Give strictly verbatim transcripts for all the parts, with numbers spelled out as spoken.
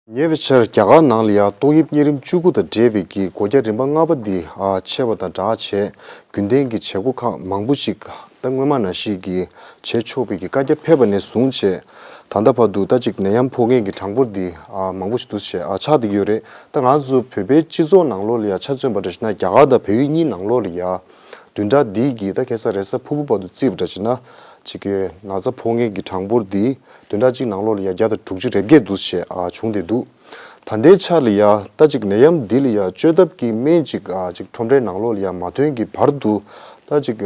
ཉེ་བའི་ཆར་རྒྱ་གར་ནང་ལ་ཡང་ཏོག་དབྱིབས་གཉན་རིམས་བཅུ་དགུ་དང་འབྲེལ་བའི་གི་སྒོ་རྒྱ་རིམ་པ་ལྔ་པ་འདི་ཨ་ཆད་པ་དང་སྦྲགས་བྱས་རྒྱུན་ལྡན་གྱི་བྱེད་སྒོ་ཁག་མང་པོ་ཞིག་ད་སྔོན་མ་ནང་བཞིན་གྱི་བྱེད་ཆོག་པའི་གི་བཀའ་རྒྱ་ཕེབས་པ་ནས་བཟུང་བྱས་ད་ལྟ་བར་དུ་ད་ཅིག་ནད་ཡམས་ཕོག་མཁན་གྱི་གྲངས་འབོར་འདི་ཨ་མང་པོ་ཞིག་འདུག་བྱས་ཨ་ཆགས་བསྡད་ཀྱི་ཡོད་རེད། ད་ང་ཚོ་བོད་པའི་སྤྱི་ཚོགས་ནང་ལོགས་ལ་ཡང་ཆ་མཚོན་པ་འདྲ་ཞིག་ན་རྒྱ་གར་དང་བལ་ཡུལ་གཉིས་ནང་ལོགས་ལ་ཡང་བདུན་ཕྲག་འདི་གི་ད་ཁ་སང་རེས་གཟའ་ཕུར་བུ་བར་དུ་བརྩིས་པ་འདྲ་ཞིག་ན་ཅིག་གི་ན་ཚ་ཕོག་མཁན་གྱི་གྲངས་འབོར་འདི་བདུན་ཕྲག་གཅིག་ནང་ལོགས་ལ་ཡང་བརྒྱ་དང་དྲུག་ཅུ་རེ་བརྒྱད་འདུག་བྱས་ཨ་བྱུང་བསྡད་འདུག་ད་ལྟའི་ཆ་ལ་ཡང་ད་ཅིག་ནད་ཡམས་འདི་ལ་ཡང་བཅོས་ཐབས་ཀྱི་སྨན་ཅིག་ཨ་ཅིག་ཁྲོམ་རའི་ནང་ལོགས་ལ་ཡང་མ་ཐོན་གྱི་བར་དུ་ད་ཅིག་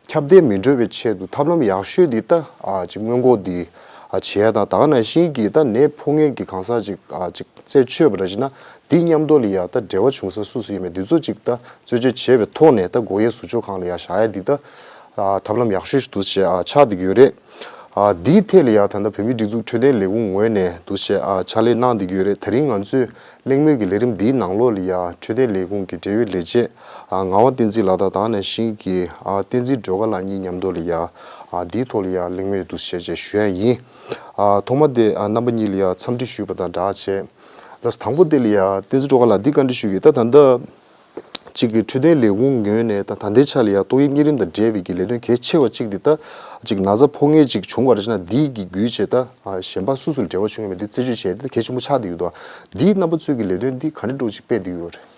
ཁྱབ་གདལ་མི་འགྲོ་བའི་ཆེད་དུ་ཐབས་ལམ་ཡག་ཤོས་འདི་ད་ཨ་ཅིག་སྔོན་འགོག་འདི་ཨ་བྱེད་ཡ་དང་ད་ག་ནང་བཞིན་གྱི་ད་ནད་ཕོག་མཁན་གྱི་གང་ཟག་ཅིག་ཨ་ཅིག་རྩད་ཆོད་པ་འདྲ་ཞིག་ན་འདི་མཉམ་དུ་ལ་ཡང་ད་འབྲེལ་བ་བྱུང་ས་སུ་སུ་ཡོད་མེད་འདི་ཚོ་ཅིག་ད་རྩད་གཅོད་བྱས་པའི་ཐོག་ནས་ད་སྒོ་དབྱེ་ཟུར་འཇོག་ཁང་ལ་ཡང་བཞག་ཡ་འདི་ད་ཨ་ཐབས་ལམ་ཡག་ཤོས་ཤིག་འདུག་བྱས་ཨ་ཆགས་བསྡད་ཀྱི་ཡོད་རེད། ཨ་འདིའི་ཐད་ལ་ཡང་ད་ལྟ་བོད་མིའི་སྒྲིག་འཛུགས་འཕྲོད་བསྟེན་ལས་ཁུངས་ངོས་ནས་འདུག་བྱས་ཨ་ཕྱག་ལས་གནང་བསྡད་ཀྱི་ཡོད་རེད། ད་རིང་ང་ཚོས་གླེང་མོལ་གྱི་ལས་རིམ་འདིའི་ནང་ལོགས་ལ་ཡང་འཕྲོད་བསྟེན་ལས་ཁུངས་ཀྱི་འབྲེལ་ཡོད་ལས་བྱེད་ཨ་ངག་དབང་བསྟན་འཛིན་ལགས་དང་ད་ག་ནང་བཞིན་གྱི་ཨ་བསྟན་འཛིན་སྒྲོལ་དཀར་ལགས་གཉིས་མཉམ་དུ་ལ་ཡང་ཨ་འདིའི་ཐོག་ལ་ཡང་གླེང་མོལ་འདུག་བྱས་བྱས་ཞུ་ཡ་ཡིན། ཨ་ཐོག་མ་དེ་ཨ་རྣམ་པ་གཉིས་ལ་ཡང་འཚམས་འདྲི་ཞུས་པ་དང་སྦྲགས་བྱས། ལགས་སོ། དང་པོ་དེ་ལ་ཡང་བསྟན་འཛིན་སྒྲོལ་དཀར་ལགས་འདི་བཀའ་འདྲི་ཞུ་གི་ད་ད་ལྟ་གཅིག་གི་འཕྲོད་བསྟེན་ལས་ཁུངས་ངོས་ནས་ད་ད་ལྟའི་ཆ་ལ་ཡང་ཏོག་དབྱིབས་གཉན་རིམས་དང་འབྲེལ་བའི་གི་ལས་དོན་གལ་ཆེ་བ་གཅིག་འདི་ད་གཅིག་ན་ཚ་ཕོག་མཁན་གཅིག་བྱུང་བ་རེད་ན་འདིའི་གི་བརྒྱུད་བྱས་ད་ཨ་གཞན་པ་སུ་སུ་ལ་འབྲེལ་བ་བྱུང་ཡོད་མེད་འདི་རྩད་གཅོད་བྱས་ཏེ་གལ་ཆེན་པོ་ཆགས་བསྡད་ཡོད་འདུག་འདིའི་རྣམ་པ་ཚོའི་གི་ལས་དོན་འདི་ག་འདྲ་འདྲ་བོ་ཅིག་སྤེལ་བསྡད་ཡོད་རེད།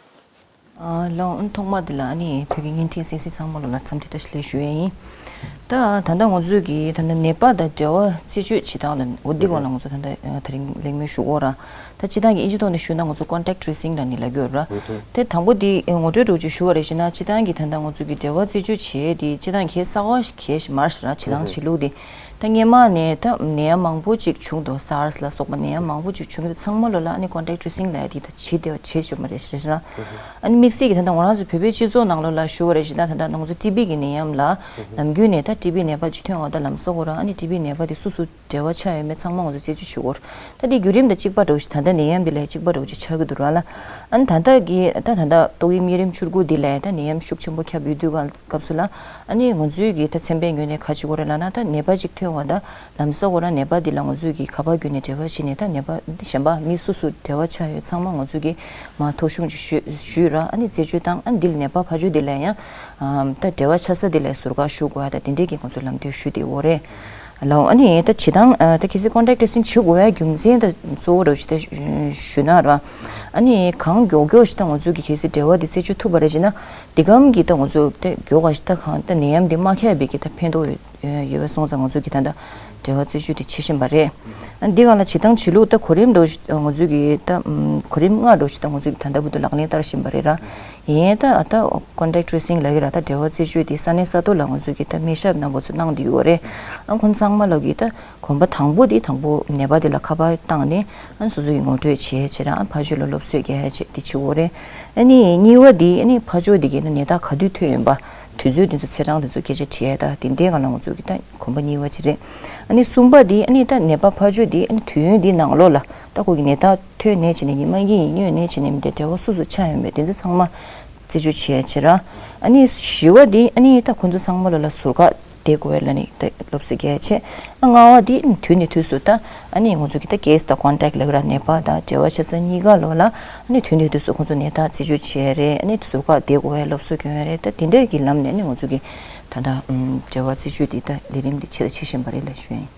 ཨ་ལགས་ཨ་ཐོག་མ་འདི་ལ་ཨ་ནི་བོད་ཀྱི་བརྙན་འཕྲིན་གསན་གཟིགས་ཚང་མ་ལོ་ལ་འཚམས་འདྲི་བཀྲ་ཤིས་བདེ་ལེགས་ཞུ་ཡས་ཡིན། ད་ད་ལྟ་ང་ཚོས་ཀྱི་ད་ལྟ་ནད་པ་དང་འབྲེལ་བ་རྩད་གཅོད་བྱེད་སྟངས་ལ་འོ་འདི་སྐོར་ལ་ང་ཚོ་ད་ལྟ་ཨ་དེ་རིང་གླེང་མོལ་ཞུ་གོ་ར། ད་སྤྱི་བཏང་གི་ཨིན་ཇི་ཐོག་ནས་ཞུས་ན་ང་ཚོ་contact tracing ལ་ནི་ལབ་ཀྱི་ཡོད་ར། དེ་དང་པོ་འདི་ངོ་སྤྲོད་འདྲ་བོ་ཅིག་ཞུ་བ་རེད་བྱས་ན་སྤྱི་བཏང་གི་ད་ལྟ་ང་ཚོ་གི་འབྲེལ་བ་རྩད་གཅོད་བྱེད་ཡས་དེ་སྤྱི་བཏང་གི་གསར་པ་གལ་ཞིག་མ་རེད་ར། བྱེད་སྟངས་བྱེད་ལུགས་དེ། ད་སྔོན་མ་ནས་ད་ནད་ཡམས་མང་པོ་ཅིག་བྱུང་འདུག SARS ལ་སོགས་པ་ནད་ཡམས་མང་པོ་ཅིག་བྱུང་གི་འདུག་ཚང་མ་ལོ་ལ་ཨ་ནི་contact tracing ལབ་ཡ་དེ་ད་བྱེད་བསྡད་བྱེད་བྱུང་བ་རེད་ཟེར་ན། ཨ་ནི་དམིགས་བསལ་གྱི་ད་ལྟ་ང་རང་ཚོ་བོད་པའི་སྤྱི་ཚོགས་ནང་ལོ་ལ་ཞུ་བ་རེད་ཟེར་ན་ད་ལྟ་ང་ཚོ་ཊི་བི་གི་ནད་ཡམས་ལ་ནམ་རྒྱུན་ནས་ད་ཊི་བི་ནད་པ་ཅིག་ཐོན་འོང་ད་ལམ་སང་ཁོ་རང་ཨ་ནི་ཊི་བི་ནད་པ་དེ་སུ་སུ་འབྲེལ་བ་ཆགས་ཡོད་མེད་ཚང་མ་ང་ཚོ་རྩད་གཅོད་བྱེད་དགོས་རེད། ད་དེ་བརྒྱུད་རིམ་དང་གཅིག་པ་འདྲ་བོ་ཞིག་ད་ལྟ་ནད་ཡམས་འདི་ལ་གཅིག་པ་འདྲ་བོ་ཅིག་ཆགས་ཀྱི་འདུག་ར་ལ། ཨ་ནི་ད་ལྟ་གི་ད་ད་ལྟ་ཏོག་དབྱིབས་གཉན་རིམས་བཅུ་དགུ་འདི་ལ་ད་ནད་ཡམས་ཤུགས་ཆེན་པོ་ཁྱབ་ཡོད་དུས་ག་སྐབས་སུ་ལ་ཨ་ནི་ང་ཚོའི་གི་ད་ཚན་པའི་ངོས་ནས་ག་བྱེད་དགོས་རེད་ལབ་ན་ད་ནད་པ་གཅིག་ཐོན་འོང་ད་ལམ་སང་ཁོ་རང་ནད་པ་འདི་ལ་ང་ཚོས་ཀྱི་ཁ་པར་བརྒྱུད་ནས་འབྲེལ་བ་བྱས་ནས་ད་ནད་པ་གཞན་པ་མི་སུ་སུ་འབྲེལ་བ་ཆགས་ཡོད་ཚང་མ་ང་ཚོས་ཀྱི་མར་ཐོ་གཞུང་ཅིག་ཞུས་ཞུས་ར། ཨ་ནི་རྩད་གཅོད་བཏང་ཨ་ནི་འདི་ལ་ནད་པ་ཕར་ཕྱོགས་འདི་ལ་ཡང་ཨམ་ད་འབྲེལ་བ་ཆགས་ས་འདི་ལ་ཟུར་བཀག་ཞུ་དགོས་ཡ་ད་དེ་འདྲས་ཀྱི་ང་ཚོས་ལམ་སྟོན་ཞུས་བསྡད་ཡོད་རེད། ལའོ་ཨ་ནི་ད་བྱེད་སྟངས་ཨ་ད་གལ་སྲིད་contact tracing བྱེད་དགོས་ཡ་རྒྱུ་མཚན་ད་གཙོ་བོ་ར་ཞུ་ད་ཞུ་ན་ར། ཨ་ནི་གང་མགྱོགས་མགྱོགས་ཞིག་ད་ང་ཚོས་ཀྱི་གལ་སྲིད་འབྲེལ་བ་འདི་རྩད་གཅོད་ཐུབ་པ་རེད་ཅེ་ན་འདི་གམ་གྱི་ད་ང་ཚོས་ད་མགྱོགས་པ་ཞིག་ད་གང་ད་ནད་ཡམས་འདི་མ་ཁྱབ་པའི་གི་ད་ཕན་ཐོགས་ཡོད། ཡོད་པ་སོང་ཙང་ང་ཚོས་ཀྱི་ད་ལྟ་འབྲེལ་བ་རྩད་གཅོད་དེ་བྱེད་བཞིན་པ་རེད། ཨ་འདི་ག་ལ་བྱེད་སྟངས་བྱེད་ལུགས་ད་གོ་རིམ་འདྲ་བོ་ཞིག་ང་ཚོས་ཀྱི་ད་ཨམ་གོ་རིམ་ལྔ་འདྲ་བོ་ཞིག་ད་ང་ཚོས་ཀྱི་ད་ལྟ་བར་དུ་ལག་ལེན་བསྟར་བཞིན་པ་རེད་ར། ཡིན་ད་ད་contact tracing ལབ་ཀྱི་ར་ད་འབྲེལ་བ་རྩད་གཅོད་དེ་ས་གནས་ས་ཐོག་ལ་ང་ཚོས་ཀྱི་ད་སྨན་ཞབས་རྣམ་པ་ཚོ་གནང་བསྡད་ཡོད་རེད། ཨ་ཁོང་ཚང་མ་ལོག་གི་ད་གོམ་པ་དང་པོ་དེ་དང་པོ་ནད་པ་དེ་ལ་ཁ་པར་བཏང་ནས་ཨ་སོ་སོ་ཡི་ངོ་སྤྲོད་བྱས་བྱས་ར་ཨ་ཕར་ཕྱོགས་ལ་སློབ་གསོ་རྒྱག་ཡ་བྱས་དེ་བྱེད་དགོས་རེད། ཨ་ནི་གཉིས་པ་དེ་ཨ་ནི་ཕར་ཕྱོགས་དེ་གའི་ནད་རྟགས་ག་དུས་ཐོན་ཡོད་པ། དུས་ཚོད་དེ་ཚོ་ཚེས་གྲངས་དེ་ཚོ་སྐད་ཆ་དྲིས་ཡས་ད་དེ་འདྲའི་སྒང་ལ་ང་ཚོ་གི་ད་གོམ་པ་གཉིས་པ་ཅིག་རེད། ཨ་ནི་གསུམ་པ་དེ་ཨ་ནི་ད་ནད་པ་ཕར་ཕྱོགས་དེ་ཨ་ནི་དུས་ཡུན་དེའི་ནང་ལོགས་ལ་ད་ཁོ་གི་ནད་རྟགས་ཐོན་ནས་བྱས་ནས་ཉི་མ་གཉིས་ཡིན་སྨྱོས་ནས་བྱས་ནས་མི་དེ་འབྲེལ་བ་སུ་སུ་ཆགས་ཡོད་མེད་དེ་ཚོ་ཚང་མ་རྩད་གཅོད་བྱེད་ཡས་བྱེད་ར། ཨ་ནི་བཞི་པ་དེ་ཨ་ནི་ད་ཁོ་ཚོ་ཚང་མ་ལོ་ལ་ཟུར་བཀག་བསྡད་དགོས་ཡས་ལ་ནི་ད་སློབ་གསོ་རྒྱག་ཡས་བྱེད། ཨ་ལྔ་པ་དེ་ཨ་ནི་དུས་ནས་དུས་སུ་ད། ཨ་ནི་ང་ཚོ་གི་ད་case དང་contact ལབ་ཀྱི་ར་ནད་པ་དང་འབྲེལ་བ་ཆགས་ས་གཉིས་ཀ་ལོ་ལ་ཨ་ནི་དུས་ནས་དུས་སུ་ཁོང་ཚོ་ནད་རྟགས་རྩད་གཅོད་བྱེད་ཡ་རེད། ཨ་ནི་ཟུར་བཀག་བསྡད་དགོས་ཡ་སློབ་གསོ་སྐྱོན་ཡ་རེད། ད་དེ་འདྲས་ཀྱི་ལམ་ནས་ཨ་ནི་ང་ཚོ་གི་ད་ལྟ་ཨམ་འབྲེལ་བ་རྩད་གཅོད་དེ་ད་ལས་རིམ་འདི་ཆེད་དུ་བྱེད་བཞིན་པ་རེད་ལབ་ཞུ་ཡ་ཡིན།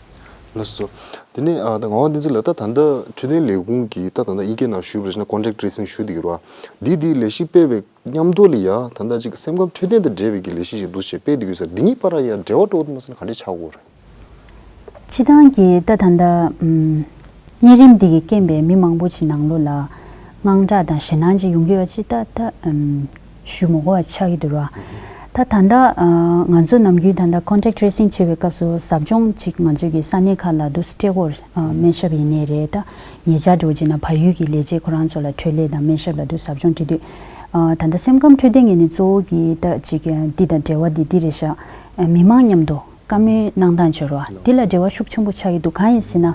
ལགས་སོ། དེ་ནས་ཨ་ད་ངག་དབང་བསྟན་འཛིན་ལགས་ད་ད་ལྟ་འཕྲོད་བསྟེན་ལས་ཁུངས་ཀྱི་ད་ད་ལྟ་དབྱིན་སྐད་ནང་ཞུས་པ་རེད་ན་contact tracing ཞུ་བསྡད་ཀྱི་རེད་བ། འདི་འདི་ལས་གཞི་སྤེལ་བའི་མཉམ་དུ་ལ་ཡ་ད་ལྟ་ཅིག་སེམས་ཁམས་འཕྲོད་བསྟེན་དང་འབྲེལ་བའི་གི་ལས་གཞི་ཞིག་འདུག་ཅེས་སྤེལ་བསྡད་ཀྱི་ཡོད་ས་རེད། འདི་གཉིས་བར་ལ་ཡ་འབྲེལ་བ་འགྲོ་གི་འདུག་མ་ཟེར་ན་ག་འདྲས་ཆགས་ཀྱི་ཡོད་རེད། སྤྱི་བཏང་གི་ད་ད་ལྟ་ཨམ་གཉན་རིམས་འདི་གི་རྐྱེན་པས་མི་མང་པོ་ཞིག་ནང་ལོགས་ལ་དངངས་སྐྲག་དང་ཞེད་སྣང་ཅིག་ཡོང་གི་ཡོད་ཅེས་ད་ད་ཨམ་ཞུ་མི་དགོས་པ་ཆགས་ཀྱི་འདུག་ར། ད་ད་ལྟ་ཨ་ང་ཚོ་ནམ་རྒྱུན་ད་ལྟ་contact tracing བྱེད་པའི་སྐབས་སུ་ཟབ་སྦྱོང་ཅིག་ང་ཚོའི་གི་ས་གནས་ཁག་ལ་འདུག་སྤྲད་སྐོར་ཨ་སྨན་ཞབས་ཡིན་ནའི་རེད། ད་ཉེ་ཆར་འགྲོ་རྗེས་ན་བལ་ཡུལ་གྱི་ལས་བྱེད་ཁོ་རང་ཚོ་ལ་འཕྲོད་ལས་དང་སྨན་ཞབས་ལ་འདུག་ཟབ་སྦྱོང་སྤྲད་དུས། ཨ་ད་ལྟ་སེམས་ཁམས་འཕྲོད་བསྟེན་གྱི་ནི་གཙོ་བོ་གི་ད་ཅིག་འདི་དང་འབྲེལ་བ་འདི་འདི་རེད་ཤག་མི་མང་མཉམ་དུ་བཀའ་མོལ་གནང་སྟངས་བྱོས་རོགས། འདི་ལ་འབྲེལ་བ་ཤུགས་ཆེན་པོ་ཆགས་ཀྱི་འདུག་གང་ཡིན་ཟེར་ན།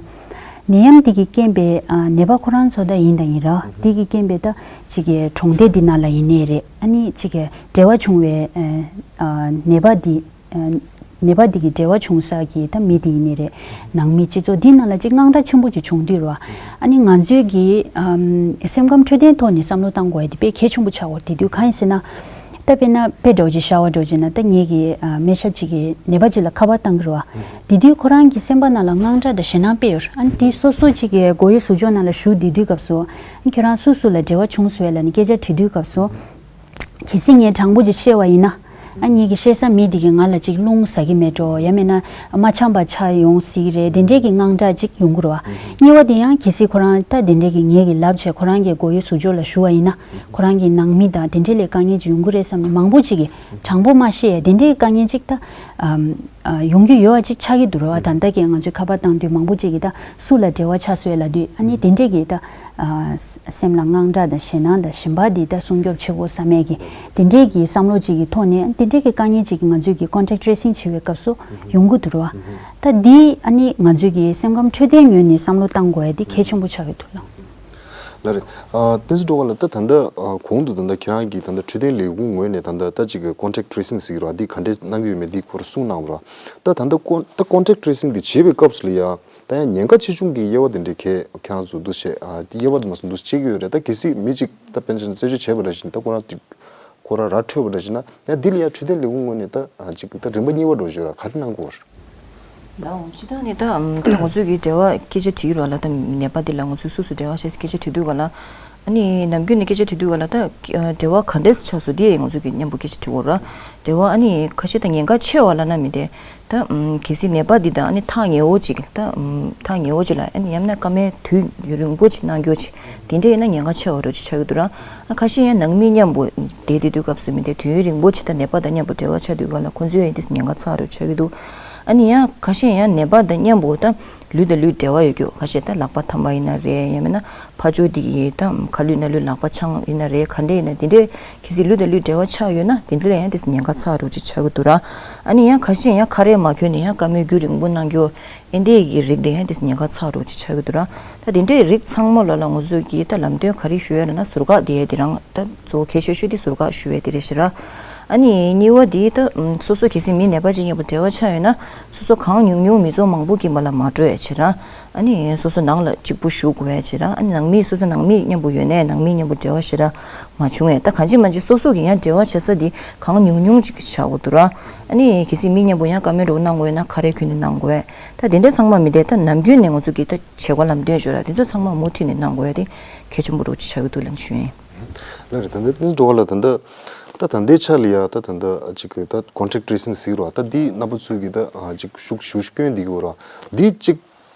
ནད་ཡམས་འདི་གི་རྐྱེན་པས་ཨ་ནད་པ་ཁོ་རང་ཚོ་ད་ཡིན་དང་ཡིན་ར། འདི་གི་རྐྱེན་པས་ད་ཅིག་གི་གྲོང་སྡེ་འདི་ནང་ལ་ཡིན་ནའི་རེད། ཨ་ནི་ཅིག་གི་འབྲེལ་བ་བྱུང་བའི་ཨ་ནད་པ་འདི། ནད་པ་འདི་གི་འབྲེལ་བ་བྱུང་ས་གི་ད་མི་དེ་ཡིན་ནི་རེད། ནང་མི་སྤྱི་ཚོགས་འདི་ནང་ལ་ཅིག་དངངས་སྐྲག་ཆེན་པོ་ཅིག་བྱུང་དུས་རེད་བ། ཨ་ནི་ང་ཚོའི་གི་ཨམ་སེམས་ཁམས་འཕྲོད་བསྟེན་ཐོག་ནས་བསམ་བློ་བཏང་དགོས་ཡ་དེ་དཔེ་གལ་ཆེན་པོ་ཆགས་ཡོད་རེད། དེ་དུས་གང་ཡིན་ཟེར་ན། ད་དཔེར་ན་དཔེ་འདྲ་བོ་ཅིག་ཤར་བ་འདྲ་བོ་ཅིག་ན། ད་ངེད་ཀྱི་ཨ་སྨན་ཞབས་ཅིག་གིས་ནད་པ་ཅིག་ལ་ཁ་པར་བཏང་གི་རེད་བ། དེ་དུས་ཁོ་རང་གི་སེམས་པ་ནང་ལ་དངངས་སྐྲག་དང་ཞེད་སྣང་དཔེ་ཡོད་རེད། ཨ་ནི་དེ་སོ་སོ་ཅིག་གི་མགོ་ཡོད་ཟུར་ཕྱོགས་ནང་ལ་བཞུགས་བསྡད་དུས་སྐབས་སུ། ཨ་ནི་ཁྱོད་རང་སུ་སུ་ལ་འབྲེལ་བ་བྱུང་སོང་ངས་ལབ་ནས་སྐད་ཆ་དྲིས་དུས་སྐབས་སུ། གལ་སྲིད་ངས་དྲང་པོ་ཅིག་བཤད་པ་ཡིན་ན། ཨ་ངེད་ཀྱི་བཤད་ས་མི་དེ་གིས་ང་ལ་ཅིག་རླུང་ཟ་གི་མེད་འགྲོ། ཡང་མིན་ན་མ་འཆམ་པ་ཆགས་ཡོང་སྲིད་ཀྱི་རེད། དེ་འདྲས་ཀྱི་དངངས་སྐྲག་ཅིག་ཡོང་གི་རེད་བ། གཉིས་པ་དེ་ཡང་གལ་སྲིད་ཁོ་རང་ད་དེ་འདྲས་ཀྱི་ངེད་ཀྱི་ལབ་བྱས་ཁོ་རང་གི་མགོ་ཡོད་ཟུར་ཕྱོགས་ལ་བཞུགས་པ་ཡིན་ན། ཁོ་རང་གི་ནང་མི་དང་དེ་འདྲས་ལ་དཀའ་ངལ་ཅིག་ཡོང་གི་རེད་བསམ་ནས་མང་པོ་ཅིག་གིས་དྲང་པོ་མ་བཤད་ཡ་དེ་འདྲས་ཀྱི་དཀའ་ངལ་ཅིག་ད་ཨམ་ཨ་ཡོང་གི་ཡོད་པ་ཅིག་ཆགས་ཀྱི་འདུག་རེད་བ། ད་ལྟ་གི་ང་ཚོས་ཁ་པར་བཏང་དུས་མང་པོ་ཅིག་གིས་ད་སུ་ལ་འབྲེལ་བ་ཆགས་སོང་ངས་ལབ་དུས། ཨ་ནི་དེ་འདྲས་ཀྱི་ད། ཨ་སེམས་ལ་དངངས་སྐྲག་དང་ཞེད་སྣང་དང་གཞན་པ་འདི་ད་སྲུང་སྐྱོབ་བྱེད་དགོས་བསམ་ཡས་ཀྱི་དེ་འདྲས་ཀྱི་བསམ་བློ་ཅིག་གི་ཐོག་ནས། དེ་འདྲས་ཀྱི་དཀའ་ངལ་ཅིག་གི་ང་ཚོས་ཀྱི་ཀོན་ཊེག་ཊི་ཊེ་སིང་བྱེད་པའི་སྐབས་སུ་ཡོང་གི་འདུག་རེད་བ། ད་འདི་ཨ་ནི་ང་ཚོས་ཀྱི་སེམས་ཁམས་འཕྲོད་བསྟེན་ངོས་ནས་བསམ་བློ་བཏང་དགོས་ཡ་འདི་གལ་ཆེན་པོ་ཆགས་ཀྱི་འདུག་ལགས། ལགས་རེད། ཨ་བསྟན་འཛིན་སྒྲོལ་དཀར་ལགས། ད་ད་ལྟ་ཨ་གོང་དུ་ད་ལྟ་ཁྱེད་རང་གིས་ད་ལྟ་འཕྲོད་བསྟེན་ལས་ཁུངས་ངོས་ནས་ད་ལྟ་ད་ཅིག་གི་ཀོན་ཊེག་ཊི་ཊེ་སིང་ཟེར་གྱི་རེད་བ། འདི་ག་འདྲས་གནང་གི་ཡོད་མེད་འདི་ཁོ་རང་གསུངས་གནང་བ་རེད། ད་ད་ལྟ་ཀོན་ད་ཀོན་ཊེག་ཊི་ཊེ་སིང་འདི་བྱེད་པའི་སྐབས་སུ་ལ་ཡ། ད་ཡང་ཉེན་ཁ་ཆེ་ཆུང་གི་དབྱེ་བ་དེ་འདྲའི་གས་ཁྱེད་རང་ཚོ་འདུ་བྱེད་ཨ་དབྱེ་བ་དེ་མ་སོང་འདུ་བྱེད་ཀྱི་ཡོད་རེད། ད་གལ་སྲིད་མི་གཅིག་ད་དཔེར་ན་ཆ་བཞག་རྩད་གཅོད་བྱས་པ་འདྲ་ཞིག་ད་ཁོ་རང་དེ་ཁོ་རང་ར་འཕྲོད་པ་འདྲ་ཞིག་ན། ཡང་འདི་ལ་ཡང་འཕྲོད་བསྟེན་ལས་ཁུངས་ངོས་ནས་ད་ཨ་ཅིག་ད་རིམ་པ་གཉིས་པ་འགྲོ་བཞིན་ར་ག་རེ་གནང་དགོས་པ་རེད། ལགས་འོང་། སྤྱིར་བཏང་ནས་ད་ཨམ་ད་ང་ཚོས་ཀྱི་འབྲེལ་བ་སྐད་ཆ་དྲིས་ཀྱི་རེད་བ་ལགས། ད་ནད་པ་འདི་ལ་ང་ཚོས་སུ་སུ་འབྲེལ་བ་བྱས་སྐད་ཆ་དྲིས་དུས་ག་ལ། ཨ་ནི་ནམ་རྒྱུན་ནས་སྐད་ཆ་དྲིས་དུས་ག་ལ་ད་ཨ་འབྲེལ་བ་ག་འདྲས་ཆགས་སོང་འདི་ང་ཚོས་ཀྱི་མཉམ་པོ་སྐད་ཆ་དྲི་དགོས་ར། འབྲེལ་བ་ཨ་ནི་ཁ་ཤས་ད་ཉེན་ཁ་ཆེ་བ་ལབ་ན་མི་འདྲ། ད་ཨམ་གལ་སྲིད་ནད་པ་འདི་དང་ཨ་ནི་ཐག་ཉེ་བོ་ཅིག་ད་ཨམ་ཐག་ཉེ་བོ་ཅིག་ལ་ཨ་ནི་ཡང་ན་བཀའ་མོལ་དུས་རིང་པོ་ཅིག་གནང་རྒྱུ་ཅིག་དེ་འདྲ་ཡིན་ན་ཉེན་ཁ་ཆེ་བ་འདྲ་ཅིག་ཆགས་ཀྱི་འདུག་ར། ཨ་ཁ་ཤས་ཡང་ནང་མི་མཉམ་པོ་བསྡད་བསྡད་དུས་སྐབས་སུ་མི་འདྲ་དུས་ཡུན་རིང་པོ་ཅིག་ད་ནད་པ་དང་མཉམ་པོ་འབྲེལ་བ་ཆགས་དུས་ག་ལ་ཁོང་ཚོའི་ཡང་དེ་ཉེན་ཁ་ཚ་བ་འདྲ་ཅིག་ཆགས་ཀྱི་འདུག་ཨ་ནི་ཡང་ཁ་ཤས་ཡང་ནད་པ་དང་མཉམ་པོ་ད་ལུས་དང་ལུས་འབྲེལ་བ་ཡོད་རྒྱུ། ཁ་ཤས་ད་ལག་པ་འཐམ་པ་ཡིན་ན་རེད། ཡང་མིན་ན་ཕར་ཕྱོགས་འདི་གི་ད་ཁ་ལུད་སྣ་ལུད་ལག་པ་འཆང་ཡིན་ན་རེད། ག་འདྲས་ཡིན་ན་དེ་འདྲས་གལ་སྲིད་ལུས་དང་ལུས་འབྲེལ་བ་ཆགས་ཡོད་ན་དེ་འདྲ་ལ་ཡང་དེ་ཉེན་ཁ་ཚ་བ་འདྲ་ཅིག་ཆགས་ཀྱི་འདུག་ར། ཨ་ནི་ཡང་ཁ་ཤས་ཡང་ཁ་རས་མ་གྱོན་ནས་ཡང་བཀའ་མོལ་རྒྱུན་རིང་པོ་གནང་རྒྱུ། ཨེ་འདྲས་ཀྱི་རིགས་དེ་ཡང་དེ་ཉེན་ཁ་ཚ་བ་འདྲ་ཅིག་ཆགས་ཀྱི་འདུག་ར། ད་དེ་འདྲའི་རིགས་ཚང་མ་ལོ་ལ་ང་ཚོས་ཀྱིས་ད་ལམ་སྟོན་ག་རེ་ཞུ་ཡ་ལབ་ན་ཟུར་བཀག་དེ་དེ་རང་ད་གཙོ་བོ་གལ་ཆེ་ཤོས་དེ་ཟུར་བཀག་ཞུ་ཡ་དེ་རེད་ཤག་ར། ཨ་ནི་གཉིས་པ་དེ་ད་སོ་སོ་གལ་སྲིད་མི་ནད་པ་ཅིག་མཉམ་པོ་འབྲེལ་བ་ཆགས་ཡོད་ན་སོ་སོ་གང་ཉུང་ཉུང་མི་ཚོགས་མང་པོ་ཀྱི་མ་ལ་མ་འགྲོ་ཡ་བྱེད་ར། ཨ་ནི་སོ་སོ་ནང་ལ་གཅིག་པུ་བཞུགས་དགོས་ཡ་བྱེད་ར། ཨ་ནི་ནང་མི་སོ་སོ་ནང་མི་མཉམ་པོ་ཡོད་ནའི་ནང་མི་མཉམ་པོ་འབྲེལ་བ་ཞེ་དྲག་མ་བྱུང་བས། ད་གང་ཅི་མ་ཅི་སོ་སོ་གི་ཡང་འབྲེལ་བ་བྱེད་ས་དེ་གང་ཉུང་ཉུང་ཅིག་བྱ་དགོས་འདུག་ར། ཨ་ནི་གལ་སྲིད་མི་མཉམ་པོ་ཡང་བཀའ་མོལ་འདྲ་བོ་གནང་དགོས་ཡོད་ན་ཁ་རས་གྱོན་ནས་གནང་དགོས། ད་དེ་འདྲ་ཚང་མ་མི་བདེ། ད་ནམ་རྒྱུན་ནས་ང་ཚོ་གིས་ད་བྱེད་སྒོ་ལམ་སྟོན་ཞུ་ར་དེ་ཚོ་ཚང་མ་མུ་མཐུད་ནས་གནང་དགོས་ཡ་དེ་གལ་ཆེན་པོ་འདྲ་བོ་ཅིག་ཆགས་ཀྱི་འདུག་ལབ་ཞུ་ཡིན། ལགས་རེད། ད་ལྟ་བསྟན་འཛིན་སྒྲོལ་དཀར་ལགས། ད་ལྟ་ད་ད་ལྟའི་ཆ་ལ་ཡ་ད་ད་ལྟ་ཅིག་གི་ད་ཀོན་ཊེག་ཊི་ཊེ་སིང་ཟེར་གྱི་རེད་བ། ད་འདི་རྣམ་པ་ཚོས་ཀྱིས་ད་ཅིག་ཤུགས་ཞེ་པོ་ཅིག་བསྐྱོན་བསྡད་ཀྱི་ཡོད་རེད་བ། འདི་ཅིག་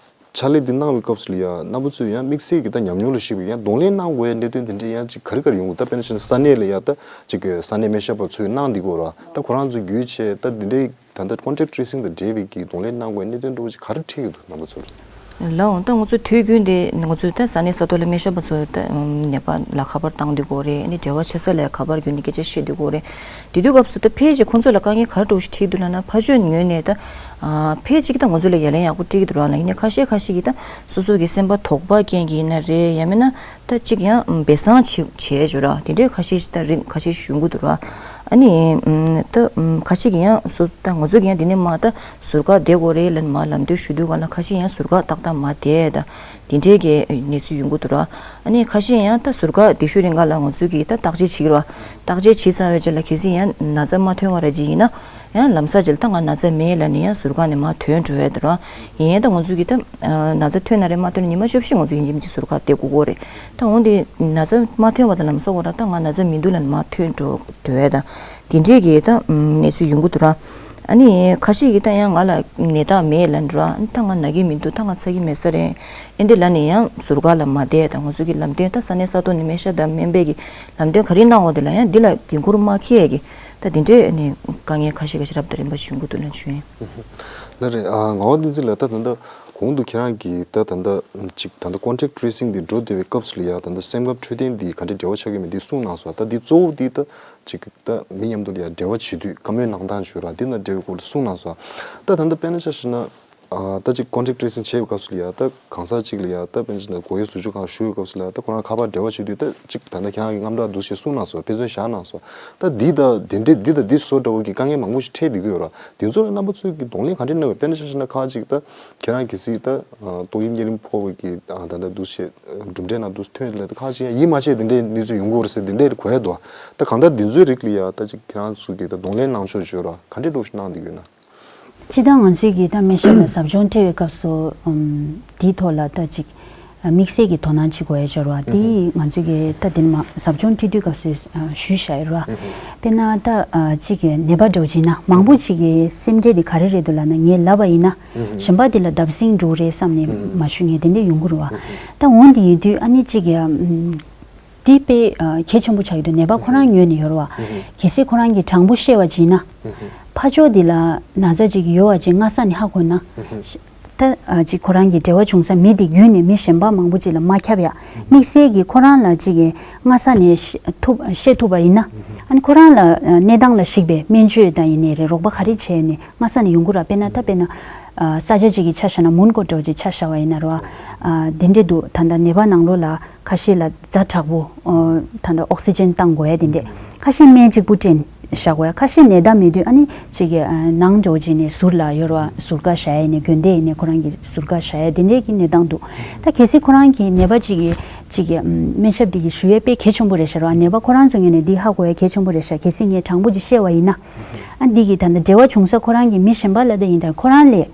ཕྱག་ལས་འདི་གནང་བའི་སྐབས་སུ་ལ་ཡ་རྣམ་པ་ཚོས་ཡང་དམིགས་བསལ་གྱི་ད་ཉམས་མྱོང་ལ་གཞིགས་པའི་ཡང་གདོང་ལེན་གནང་དགོས་ཡ་གནད་དོན་དེ་འདྲ་ཡང་ཅིག་ག་རེ་ག་རེ་ཡོང་གི། ད་དཔེར་ན་ཆ་ནས་ས་གནས་ལ་ཡ་ད་ཅིག་གི་ས་གནས་སྨན་ཞབས་པ་ཚོས་གནང་བསྡད་ཀྱི་ཡོད་རེད་བ། ད་ཁོ་རང་ཚོ་བརྒྱུད་བྱས་ད་འདི་འདྲའི་ད་ལྟ་ཀོན་ཊེག་ཊི་ཊེ་སིང་དང་འབྲེལ་བའི་གི་གདོང་ལེན་གནང་དགོས་གནད་དོན་འདྲ་བོ་ཅིག་ག་རེ་འཕྲད་ཀྱི་འདུག་རྣམ་པ་ཚོར། ལགས་འོང་། ད་ང་ཚོ་དུས་རྒྱུན་དེ་ང་ཚོ་ད་ས་གནས་ས་ཐོག་ལ་སྨན་ཞབས་པ་ཚོ་ད་ནད་པ་ལ་ཁ་པར་བཏང་བསྡད་ཀྱི་ཡོད་རེད། ཨ་ནི་འབྲེལ་བ་བྱེད་ས་ལ་ཁ་པར་བརྒྱུད་ནས་སྐད་ཆ་བཤད་བསྡད་ཀྱི་ཡོད་རེད། དེ་དུས་སྐབས་སུ་ད་ཕལ་ཆེར་ཁོང་ཚོ་ལ་དཀའ་ངལ་ག་རེ་འདྲ་བོ་ཞིག་འཕྲད་ཀྱི་འདུག་ལབ་ན། ཕར་ཕྱོགས་ངོས་ནས་ད་ཕལ་ཆེར་ད་ང་ཚོ་ལ་ཡ་ལན་ཡག་པོ་སྤྲད་ཀྱི་འདུག་ར་ལ། ཡིན་ནའི་ཁ་ཤས་ཁ་ཤས་ཀྱིས་ད་སོ་སོ་གི་སེམས་པ་དོགས་པ་རྐྱེན་གྱིས་ཡིན་ན་རེད། ཡང་མིན་ན་ད་ཅིག་ཡང་སྦས་གསང་བྱེད་བྱས་བྱུང་ར་དེ་འདྲའི་ཁ་ཤས་ཤིག་ད་རིགས་ཁ་ཤས་ཤིག་ཡོང་གི་འདུག་ར། ཨ་ནི་ད་ཁ་ཤས་ཀྱིས་ཡང་སོ་ད་ང་ཚོ་གིས་ཡང་དེ་ནས་མ་ད་ཟུར་བཀག་བསྡད་དགོས་རེད་ལབ་མ་ལམ་སྟོན་ཞུ་དུས་ག་ལ་ཁ་ཤས་ཡང་ཟུར་བཀག་ཏག་ཏག་མ་བསྡད་ད་དེ་འདྲའི་གི་གནས་ཚུལ་ཡོང་གི་འདུག་ར། ཨ་ནི་ཁ་ཤས་ཡང་ད་ཟུར་བཀག་དེ་ཤུལ་རིང་ག་ལ་ང་ཚོ་གིས་ད་བརྟག་དཔྱད་བྱེད་ཀྱི་ར། བརྟག་དཔྱད་བྱས་ཚར་བའི་རྗེས་ལ་གལ་སྲིད་ཡང་ན་ཚ་མ་ཐོན་པ་ར་ཅིག་ཡིན་ན། ཡང་ལམ་སང་རྗེས་ལ་ད་ང་ན་ཚ་མེད་ལབ་ནས་ཡང་ཟུར་བཀག་ནས་མར་ཐོན་འགྲོ་ཡ་དེ་རང་ཡིན། ཡང་ད་ང་ཚོ་གིས་ད་ན་ཚ་ཐོན་ན་རེད་མ་ཐོན་ན་ཉི་མ་བཅུ་བཞི་ང་ཚོ་ཡིན་གཅིག་མིན་གཅིག་ཟུར་བཀག་བསྡད་དགོས་ཀྱི་རེད། ད་འོན་ཏེ་ན་ཚ་མ་ཐོན་པ་དང་ལམ་སང་འོ་ར་ད་ང་ན་ཚ་མི་འདུག་ལབ་ནས་མར་ཐོན་འགྲོ་འགྲོ་ཡ་ད་དེ་འདྲས་ཀྱི་ད་གནས་ཚུལ་ཡོང་གི་འདུག་ར། ཨ་ནི་ཁ་ཤས་ཀྱིས་ད་ཡང་ང་ལ་ནད་རྟགས་མེད་ལབ་འགྲོ་ར། ཨ་ནི་ད་ང་ན་གི་མི་འདུག་ད་ང་ཚ་གི་མེད་ས་རེད། ཨེ་འདི་ལབ་ནས་ཡང་ཟུར་བཀག་ལ་མ་བསྡད་ད་ང་ཚོ་གི་ལམ་སྟོན་ད་ས་གནས་ས་ཐོག་ནས་སྨན་ཞབས་དང་སྨན་པས་ཀྱི་ལམ་སྟོན་ག་རེ་གནང་འོ་དེ་ལ་ཡང་འདི་ལ་འགན་འཁུར་མ་འཁྱེར་ཡ་གི་ད་དེ་འདྲའི་ནི་དཀའ་ངལ་ཁ་ཤས་ཁ་ཤས་རབ་དང་རིམ་པ་བྱུང་གི་འདུག་ལབ་ཞུ་ཡིན། ལགས་རེད། ཨ་ངག་དབང་བསྟན་འཛིན་ལགས། ད་ད་ལྟ་གོང་དུ་ཁྱེད་རང་གིས་ད་ད་ལྟ་ཅིག་ད་ལྟ་ཀོན་ཊེག་ཊི་ཊེ་སིང་འདི་འགྲོ་བསྡད་པའི་སྐབས་སུ་ལ་ཡ་ད་ལྟ་སེམས་ཁམས་འཕྲོད་བསྟེན་འདི་ག་འདྲའི་འབྲེལ་བ་ཆགས་ཀྱི་མེད་འདི་གསུངས་གནང་སོང་། ད་འདི་གཙོ་བོ་འདི་ད་ཅིག་ད་མི་མཉམ་དུ་ལ་ཡ་འབྲེལ་བ་བྱེད་དུས་བཀའ་མོལ་གནང་སྟངས་ཞུ་ར་འདི་ན་འབྲེལ་བའི་སྐོར་ལ་གསུངས་གནང་སོང་། ད་ད་ལྟ་དཔེར་ན་ཆ་བཞག་ན། ཨ་ད་ཅིག་contact tracing་བྱེད་པའི་སྐབས་སུ་ལ་ཡ་ད་གང་ཟག་ཅིག་ལ་ཡ་ད་དཔེར་ན་ཆ་ན་མགོ་སྐྱེས་ཟུར་འཇུག་ཁང་ཞུགས་པའི་སྐབས་སུ་ལ་ཡ་ད་ཁོ་རང་ཁ་པར་འབྲེལ་བ་བྱེད་དུས་ད་ཅིག་ད་ལྟ་ཁྱེད་རང་གི་དངངས་སྐྲག་འདུག་ཞེས་གསུངས་གནང་སོང་། དཔེ་མཚོན་བཞག་གནང་སོང་། ད་འདི་ད་འདི་འདྲས་འདི་ད་འདི་བཟོ་འདྲ་བོ་གི་དཀའ་ངལ་མང་པོ་ཞིག་འཕྲད་བསྡད་ཀྱི་ཡོད་ར། འདི་ཚོ་ལ་རྣམ་པ་ཚོས་ཀྱི་གདོང་ལེན་ག་འདྲས་གནང་ཡོད། དཔེར་ན་ཆ་བཞག་ན་ཁ་ཅིག་ད་ཁྱེད་རང་གི་སྲིད་ད་ཏོག་དབྱིབས་གཉན་རིམས་ཕོག་པའི་གི་ད་ད་འདུག་ཞེས་གྲུབ་འབྲས་ནང་འདུག་ཐོན་ལ་ད་ཁ་ཅིག་ཡ་ཡིད་མ་ཆེས་དེ་འདྲས་གནས་ཚུལ་ཡོང་གི་ཡོད་རེད་ཟེར་དེ་འདྲས་གོ་ཡ་འདུག་ད་གང་ལྟར་འདི་ཚོའི་རིགས་ལ་ཡ་ད་ཅིག་ཁྱེད་རང་ཚོ་གི་ད་གདོང་ལེན་གནང་ཕྱོགས་བརྗོད་ར་ག་འདྲས་འདྲ་བོ་ཞིག་གནང་བསྡད་ཀྱི་ཡོད་ན། སྤྱིར་བཏང་ང་ཚོས་ཀྱི་ད་སྨན་ཞབས་ལ་ཟབ་སྦྱོང་སྤྲད་པའི་སྐབས་སུ་ཨམ་དེའི་ཐོག་ལ་ད་ཅིག་དམིགས་བསལ་གྱི་དོ་སྣང་བྱེད་དགོས་ཡ་ཅིག་ཡོད་རེད་བ། དེ་ང་ཚོས་ཀྱི་ད་དེ་ནི་མ་ཟབ་སྦྱོང་སྤྲད་དུས་སྐབས་སུ་ཨ་ཞུས་བཞག་ཡོད་རེད་བ། དཔེར་ན་ད་ཨ་ཅིག་གི་ནད་པ་འདྲ་བོ་ཅིག་ཡིན་ན་མང་པོ་ཅིག་གི་སེམས་ཁྲལ་དེ་ག་རེ་རེད་འདུག་ལབ་ན་ངས་ལབ་པ་ཡིན་ན་གཞན་པ་དེ་ལ་བརྡབ་གསིག་འགྲོ་གི་རེད་བསམ་ནས་མ་ཞུ་ངས་དེ་འདྲ་ཡོང་གི་རེད་བ། ད་འོན་ཏེ་ཡིན་དུས་ཨ་ནི་ཅིག་གི་ཨམ། འདི་དཔེ་ཨ་གལ་ཆེན་པོ་ཆགས་ཀྱི་འདུག་ནད་པ་ཁོ་རང་ངོས་ནས་ཡོད་རེད་བ། གལ་སྲིད་ཁོ་རང་གིས་དྲང་པོ་བཤད་པ་ཅིག་ཡིན་ན། ཕར་ཕྱོགས་འདི་ལ་ན་ཚ་ཅིག་ཡོད་པ་ཅིག་སྔ་ས་ནས་ཧ་གོ་ན། ད་ཨ་ཅིག་ཁོ་རང་གི་འབྲེལ་བ་བྱུང་ས་མི་དེ་བརྒྱུད་ནས་མི་གཞན་པ་མང་པོ་ཅིག་ལ་མ་ཁྱབ་ཡ། དམིགས་བསལ་གྱིས་ཁོ་རང་ལ་ཅིག་གིས་སྔ་ས་ནས་ཤེས་ཐུབ་ཤེས་ཐུབ་པ་ཡིན་ན། ཨ་ནི་ཁོ་རང་ལ་ཨ་གནས་སྟངས་ལ་གཞིགས་པའི་སྨན་བཅོས་དང་ཡིན་ནའི་རེད་རོགས་པ་ག་རེ་བྱས་ནས་སྔ་ས་ནས་ཡོང་གི་ར། དཔེར་ན་ད་དཔེར་ན་ཨ་ས་ཆ་ཅིག་གི་ཆ་བཞག་ན་མོན་གྷོ་འདྲ་བོ་ཅིག་ཆ་བཞག་པ་ཡིན་ན་རེད་བ། ཨ་དེ་འདྲས་འདུག་ད་ལྟ་ནད་པ་ནང་ལོགས་ལ་ཁ་ཤས་ལ་ཛ་དྲག་པོ་ཨོ་ད་ལྟ་ཨོག་སི་ཇན་བཏང་དགོས་ཡ་དེ་འདྲས། ཁ་ཤས་སྨན་གཅིག་པུ་སྤྲད་བཞག་དགོས་ཡ། ཁ་ཤས་ནད་བརྟག་མེད་དུས་ཨ་ནི་གཅིག་གི་ཨ་ནང་འགྲོ་བྱས་ནས་ཟུར་ལ་ཡོད་ར་བ། ཟུར་བཀག་བཞག་ཡ་ཡིན་ནའི་དགོན་སྡེ་ཡིན་ནའི་ཁོ་རང་གི་ཟུར་བཀག་བཞག་ཡ་དེ་འདྲས་ཀྱི་གནས་སྟངས་འདུག་ད་གལ་སྲིད་ཁོ་རང་གི་ནད་པ་གཅིག་གི་གཅིག་གི་ཨམ་སྨན་ཞབས་དེ་གི་ཞུ་ཡས་དཔེ་གལ་ཆེན་པོ་རེད་ཤག་ར་བ། ནད་པ་ཁོ་རང་ཚོ་ངོས་ནས་འདི་ཧ་གོ་ཡ་གལ་ཆེན་པོ་རེད་ཤག་གལ་སྲིད་ངས་དྲང་པོ་ཅིག་བཤད་པ་ཡིན་ན། ཨ་འདི་གི་ད་ལྟ་འབྲེལ་བ་བྱུང་ས་ཁོ་རང་གི་མི་གཞན་པ་ལ་ད་ཡིན་ད་ཁོ་རང་ལས་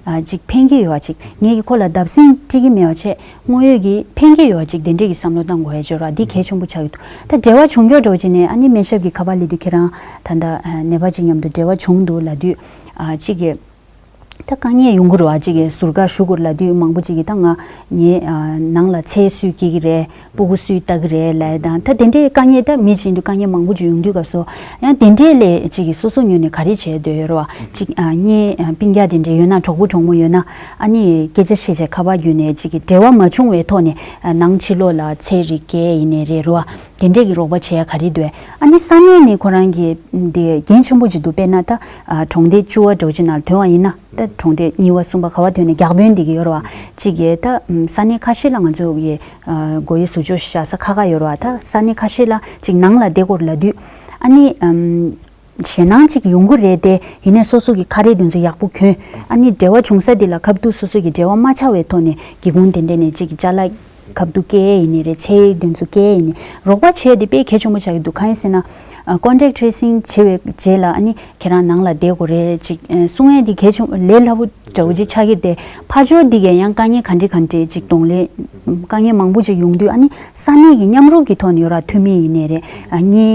ཨ་ཅིག་ཕན་གྱི་ཡོད་པ་ཅིག་ངས་ཀྱི་ཁོ་ལ་བརྡབ་གསིག་སྤྲད་ཀྱི་མེད་པ་བྱས། དངོས་ཡོད་ཀྱི་ཕན་གྱི་ཡོད་ཅིག་དེ་འདྲས་ཀྱི་བསམ་བློ་བཏང་དགོས་ཡ་ཅིག་ཡོད་ར། འདི་གལ་ཆེན་པོ་ཆགས་ཀྱི་འདུག་ད་འབྲེལ་བ་བྱུང་ཀྱོག་འགྲོ་བྱས་ནས་ཨ་ནི་སྨན་ཞབས་ཀྱི་ཁ་པར་སླེབས་དུས་ཁྱེད་རང་ད་ལྟ་ནད་པ་ཅིག་མཉམ་དུ་འབྲེལ་བ་བྱུང་འདུག་ལབ་དུས་ཨ་ཅིག་གི་ད་དཀའ་ངལ་ཡོང་གི་རེད་བ། ཅིག་གི་ཟུར་བཀག་ཞུ་དགོས་ལབ་དུས་མང་པོ་ཅིག་གིས་ད་ང་ངའི་ཨ་ནང་ལ་ཚལ་སུས་སྐྱེལ་གྱི་རེད། སྤུ་གུ་སུས་ལྟ་གི་རེད་ལབ་ཡ་དང་ད་དེ་འདྲའི་དཀའ་ངལ་ད་མི་གཞན་དུ་དཀའ་ངལ་མང་པོ་ཅིག་ཡོང་དུས་སྐབས་སུ་ཡང་དེ་འདྲའི་ལས་ཅིག་གི་སོ་སོ་ངོས་ནས་ག་རེ་བྱས་སྡོད་ཡོད་རེད་བ། ཅིག་ཨ་ངའི་ཨ་སྤུན་ཀྱག་དེ་འདྲ་ཡོད་ན་གྲོགས་པོ་གྲོགས་མོ་ཡོད་ན། ཨ་ནི་སྐད་ཆ་བཤད་བྱས་ཁ་པར་བརྒྱུད་ནས་ཅིག་གི་འབྲེལ་བ་མ་བྱུང་བའི་ཐོག་ནས་ཨ་ནང་ཕྱི་ལོགས་ལ་ཚལ་རིགས་སྐྱེལ་ཡིན་ནའི་རེད་རོ། དེ་འདྲས་ཀྱི་རོགས་པ་བྱེད་ཡ་ག་རེ་འདུག་ཨ་ནི་ས་གནས་ནས་ཁོ་རང་གི་དེ་འགན་ཆེན་པོ་ཅིག་འདུག་དཔེར་ན་ད་ཨ་གྲོང་སྡེ་བཅུ་པ་འདྲ་བོ་ཅིག་ནང་ཐོན་པ་ཡིན་ན་ད་གྲོང་སྡེ་གཉིས་པ་གསུམ་པ་ག་བ་ཐོན་ནས་བརྒྱ་དཔོན་དེ་གི་ཡོད་རོ། ཅིག་གི་ད་ས་གནས་ཁ་ཤས་ལ་ང་ཚོ་གི་ཨ་མགོ་ཡི་ཟུར་འཇོག་བཞག་ས་ཁག་ཁག་ཡོད་རོ། ད་ས་གནས་ཁ་ཤས་ལ་ཅིག་ནང་ལ་བསྡད་དགོས་ལབ་དུས་ཨ་ནི་ཨམ། ཞེད་སྣང་ཅིག་ཡོང་གི་རེད་དེ། ཡིན་ནའི་སོ་སོ་གི་ཁ་རས་དེ་ཚོ་ཡག་པོ་གྱོན། ཨ་ནི་འབྲེལ་བ་བྱུང་ས་དེ་ལ་ཁ་ཐུག་སོ་སོ་གི་འབྲེལ་བ་མ་ཆགས་པའི་ཐོག་ནས་སྒེའུ་ཁུང་དེ་འདྲ་ནས་ཅིག་གི་ཅ་ལག་ཁ་ཐུག་སྐྱེལ་ཡིན་ནའི་རེད། ཚལ་དེ་ཚོ་སྐྱེལ་ཡིན་ནའི་རོགས་པ་བྱས་དེ་དཔེ་གལ་ཆེན་པོ་ཆགས་ཀྱི་འདུག་གང་ཡིན་ཟེར་ན། ཨ་contact tracing་བྱས་པའི་རྗེས་ལ་ཨ་ནི་ཁྱེད་རང་ནང་ལ་བསྡད་དགོས་རེད་ཅིག་ཨ་གསུང་ཡས་དེ་གལ་ཆེན་པོ་ལས་སླ་པོ་འདྲ་བོ་ཅིག་ཆགས་ཀྱི་རེད་དེ། ཕར་ཕྱོགས་འདི་གས་ཡང་དཀའ་ངལ་ག་འདྲ་ག་འདྲ་ཅིག་གདོང་ལེན་དཀའ་ངལ་མང་པོ་ཅིག་ཡོང་དུས་ཨ་ནི་ས་གནས་ཀྱི་མཉམ་རུབ་ཀྱི་ཐོག་ནས་ཡོད་ར། འཐུས་མི་ཡིན་ནའི་རེད། ཨ་ངའི་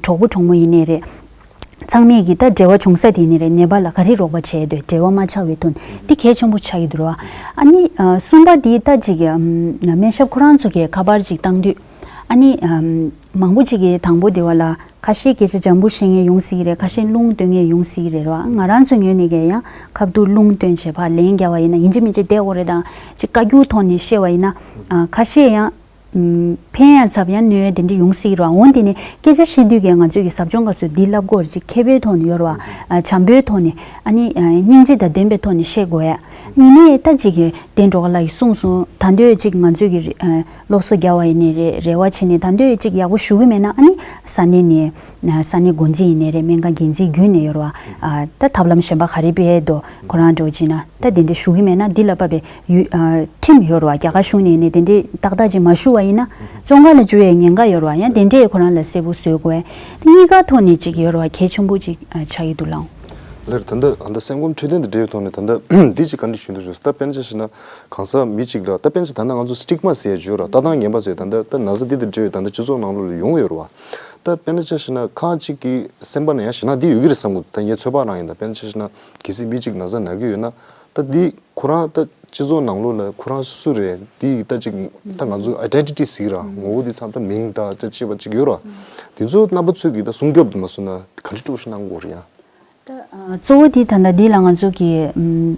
གྲོགས་པོ་གྲོགས་མོ་ཡིན་ནའི་རེད། ཚང་མས་ཀྱིས་ད་འབྲེལ་བ་བྱུང་ས་དེ་ནི་རེད། ནད་པ་ལ་ག་རེ་རོགས་པ་བྱས་འདོད་འབྲེལ་བ་མ་ཆགས་པའི་དོན་འདི་གལ་ཆེན་པོ་ཆགས་ཀྱི་འདུག་ར། ཨ་ནི་ཨ་གསུམ་པ་འདི་ད་ཅིག་ཨམ་སྨན་ཞབས་ཁོ་རང་ཚོ་གིས་ཁ་པར་ཅིག་བཏང་དུས་ཨ་ནི་ཨམ་མང་པོ་ཅིག་གིས་དང་པོ་དེ་བ་ལ་ཁ་ཤས་སྐད་ཆ་འཇམ་པོ་བཤད་མཁན་ཡོང་སྲིད་ཀྱི་རེད། ཁ་ཤས་རླུང་བཏོན་མཁན་ཡོང་སྲིད་ཀྱི་རེད་ར། ང་རང་ཚོའི་ངོས་ནས་ཀྱང་ཡང་ཁ་ཐུག་རླུང་བཏོན་བྱས་ཕར་ལན་རྒྱག་པ་ཡིན་ན་ཡིན་གཅིག་མིན་གཅིག་བསྡད་དགོས་རེད་དང་ཅིག་བཀའ་བཀྱོན་ཐོག་ནས་བཤད་པ་ཡིན་ན་ཨ་ཁ་ཤས་ཡང་། ཕན་ཡང་ཚབ་ཡང་གནོད་ཡང་དེ་འདྲ་ཡོང་སྲིད་ར། འོན་ཏེ་ནི་སྐད་ཆ་བཤད་དུས་ཀྱང་ང་ཚོས་ཀྱི་ཟབ་སྦྱོང་སྐབས་སུ་འདི་ལབ་དགོས་རེད། ཅིག་མཁས་པའི་ཐོག་ནས་ཡོད་ར་བ། བྱམས་པོའི་ཐོག་ནས་ཨ་ནི་སྙིང་རྗེ་དང་ལྡན་པའི་ཐོག་ནས་བཤད་དགོས་ཡ། ཡིན་ནའི་ད་ཅིག་གི་དེ་འགྲོ་ག་ལ་ཡི་གསུངས་སོང་། ད་འདོད་ཅིག་ང་ཚོས་ཀྱི་སློབ་གསོ་རྒྱག་པ་ཡིན་ནའི་རེད། རེ་བ་བྱས་ནས་ད་འདོད་ཅིག་ཡག་པོ་ཞུ་གི་མེད་ན་ཨ་ནི་ས་གནས་ནས་ས་གནས་འགོ་འཛིན་ཡིན་ནའི་རེད། སྨན་ཁང་འགན་འཛིན་བརྒྱུད་ནས་ཡོད་ར་བ། ད་ཐབས་ལམ་གཞན་པ་ག་རེ་སྤེལ་འདུག་ཁོ་རང་འགྲོ་ཅིག་ན། ད་དེ་འདྲ་ཞུ་གི་མེད་ན་འདི་ལ་བབས་པའི་ཡུ་ཨ་ཁྲིམས་ཡོད་རེད་བ། རྒྱ་གར་གཞུང་ནས་ནི་དེ་འདྲའི་ཏག་ཏག་ཅིག་མ་ཞུ་བ་ཡིན་ན་བཙོན་ཁང་ལ་འཇུ་བའི་ཉེན་ཁ་ཡོད་རེད་བ། ཡང་དེ་འདྲས་ཁོ་རང་ལ་གསལ་པོ་བཟོ་དགོས། དེ་གཉིས་ཀ་ཐོག་ནས་ཅིག་ཡོད་རེད་བ། གལ་ཆེན་པོ་ཅིག་ཨ་ཆགས་ཀྱི་འདུག་ལགས། ལགས་ད་ལྟ་ད་ལྟ་སེམས་ཁམས་འཕྲོད་བསྟེན་དང་འབྲེལ་བའི་ཐོག་ནས་ད་ལྟ་འདི་ཅིག་བཀའ་འདྲི་ཞུ་འདོད་བྱུང་། ད་དཔེར་ན་ཆ་བཞག་ན་གང་ཟག་མི་གཅིག་ལ་ད་དཔེར་ན་ཆ་ད་ལྟ་ང་ཚོ་སི་ཊིག་མ་ཟེར་ཡ་ཡོད་རེད། ལྟ་སྟངས་ངན་པ་ཟེར་ད་ལྟ་ད་ན་ཚ་འདི་དང་འབྲེལ་བའི་ད་ལྟ་སྤྱི་ཚོགས་ནང་ལོགས་ལ་ཡོང་གི་ཡོད་རེད་བ། ད་དཔེར་ན་ཆ་བཞག་ན་ཁ་ཅིག་གི་སེམས་པ་ན་ཡང་ཞེད་སྣང་འདི་ཡོད་ཀྱི་རེད་བསམ་གི་འདུག་ད་ངའི་ཚོད་དཔག་རང་ཡིན། ད་དཔེར་ན་ཆ་བཞག་ན་གལ་སྲིད་མི་གཅིག་ན་ཚ་ན་གི་ཡོད་ན་ད་འདི་ཁོ་རང་ད་སྤྱི་ཚོགས་ནང་ལོགས་ལ་ཁོ་རང་སུ་རེད། འདི་ད་ཅིག་ད་ང་ཚོ་ཨའི་ཌེན་ཊི་ཊི་ཟེར་ར་ངོ་བོ་འདི་ཚང་ད་མིང་ད་ཅི་ཅི་བ་ཅིག་ཡོད་ར། འདི་ཚོ་རྣམ་པ་ཚོས་ཀྱི་ད་སྲུང་སྐྱོབ་མ་སོང་ན་ག་འདྲ་སྤྲོ་ཞིག་གནང་དགོས་རེད་ཡ། ད་ཨ་གཙོ་བོ་འདི་ད་ལྟ་འདི་ལ་ང་ཚོ་གི་ཨམ་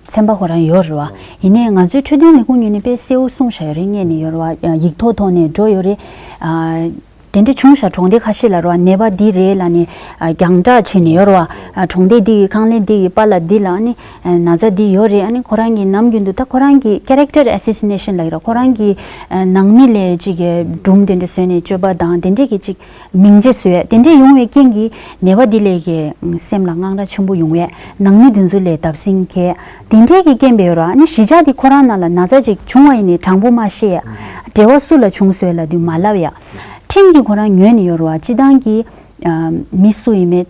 ཚན་པ་ཁོ་རང་ཡོད་རེད་བ། ཡིན་ནའི་ང་ཚོའི་འཕྲོད་བསྟེན་ལས་ཁུངས་ངོས་ནས་དཔེ་གསལ་བོ་གསུངས་བཞག་ཡོད་རེད། སྔོན་ནས་ཡོད་རེད་བ། ཡིག་ཐོག་ཐོག་ནས་འགྲོ་ཡོད་རེད། ཨ་ དེ་འདྲ་བྱུང་ཤག་གྲོང་སྡེ་ཁ་ཤས་ལ་རོ། ནད་པ་འདི་རེད་ལབ་ནས་ཨ་རྒྱང་བསྒྲགས་བྱས་ནས་ཡོད་རོ། ཨ་གྲོང་སྡེ་འདི་གི་ཁང་ལས་འདི་གི་པཱ་ལགས་འདི་ལ་ཨ་ནི་ཨ་ན་ཚ་འདི་ཡོད་རེད། ཨ་ནི་ཁོ་རང་གི་ནམ་རྒྱུན་དུ་ད་ཁོ་རང་གི་character assassination ལབ་ཀྱི་ར། ཁོ་རང་གི་ཨ་ནང་མི་ལ་ཅིག་གི་སྒྲུང་དེ་འདྲ་བཟོས་ནས་སྤྱོད་པ་དང་དེ་འདྲས་ཀྱི་ཅིག་མིང་ཆད་བཟོས། དེ་འདྲས་ཡོང་བའི་རྐྱེན་གྱིས་ནད་པ་འདི་ལ་གི་སེམས་ལ་དངངས་སྐྲག་ཆེན་པོ་ཡོང་བས། ནང་མི་དེ་ཚོ་ལ་བརྡབ་གསིག་འཁྱེར། དེ་འདྲས་ཀྱི་རྐྱེན་པས་ཡོད་ར། ཨ་ནི་གཞིས་ཆགས་འདི་ཁོ་རང་ནང་ལ་ན་ཚ་ཅིག་བྱུང་བ་ཡིན་ནའི་དྲང་པོ་མ་བཤད་ཡ། འབྲེལ་བ་སུ་ལ་བྱུང་སོང་ལབ་དུས་མ་ལབ་ཡ། ཁྲིམས་ཀྱིས་ཁོ་རང་ཉོས་ནས་ཡོད་རེད་བ། སྤྱི་བཏང་གི་ཨ་མི་སུ་ཡིན་མིན་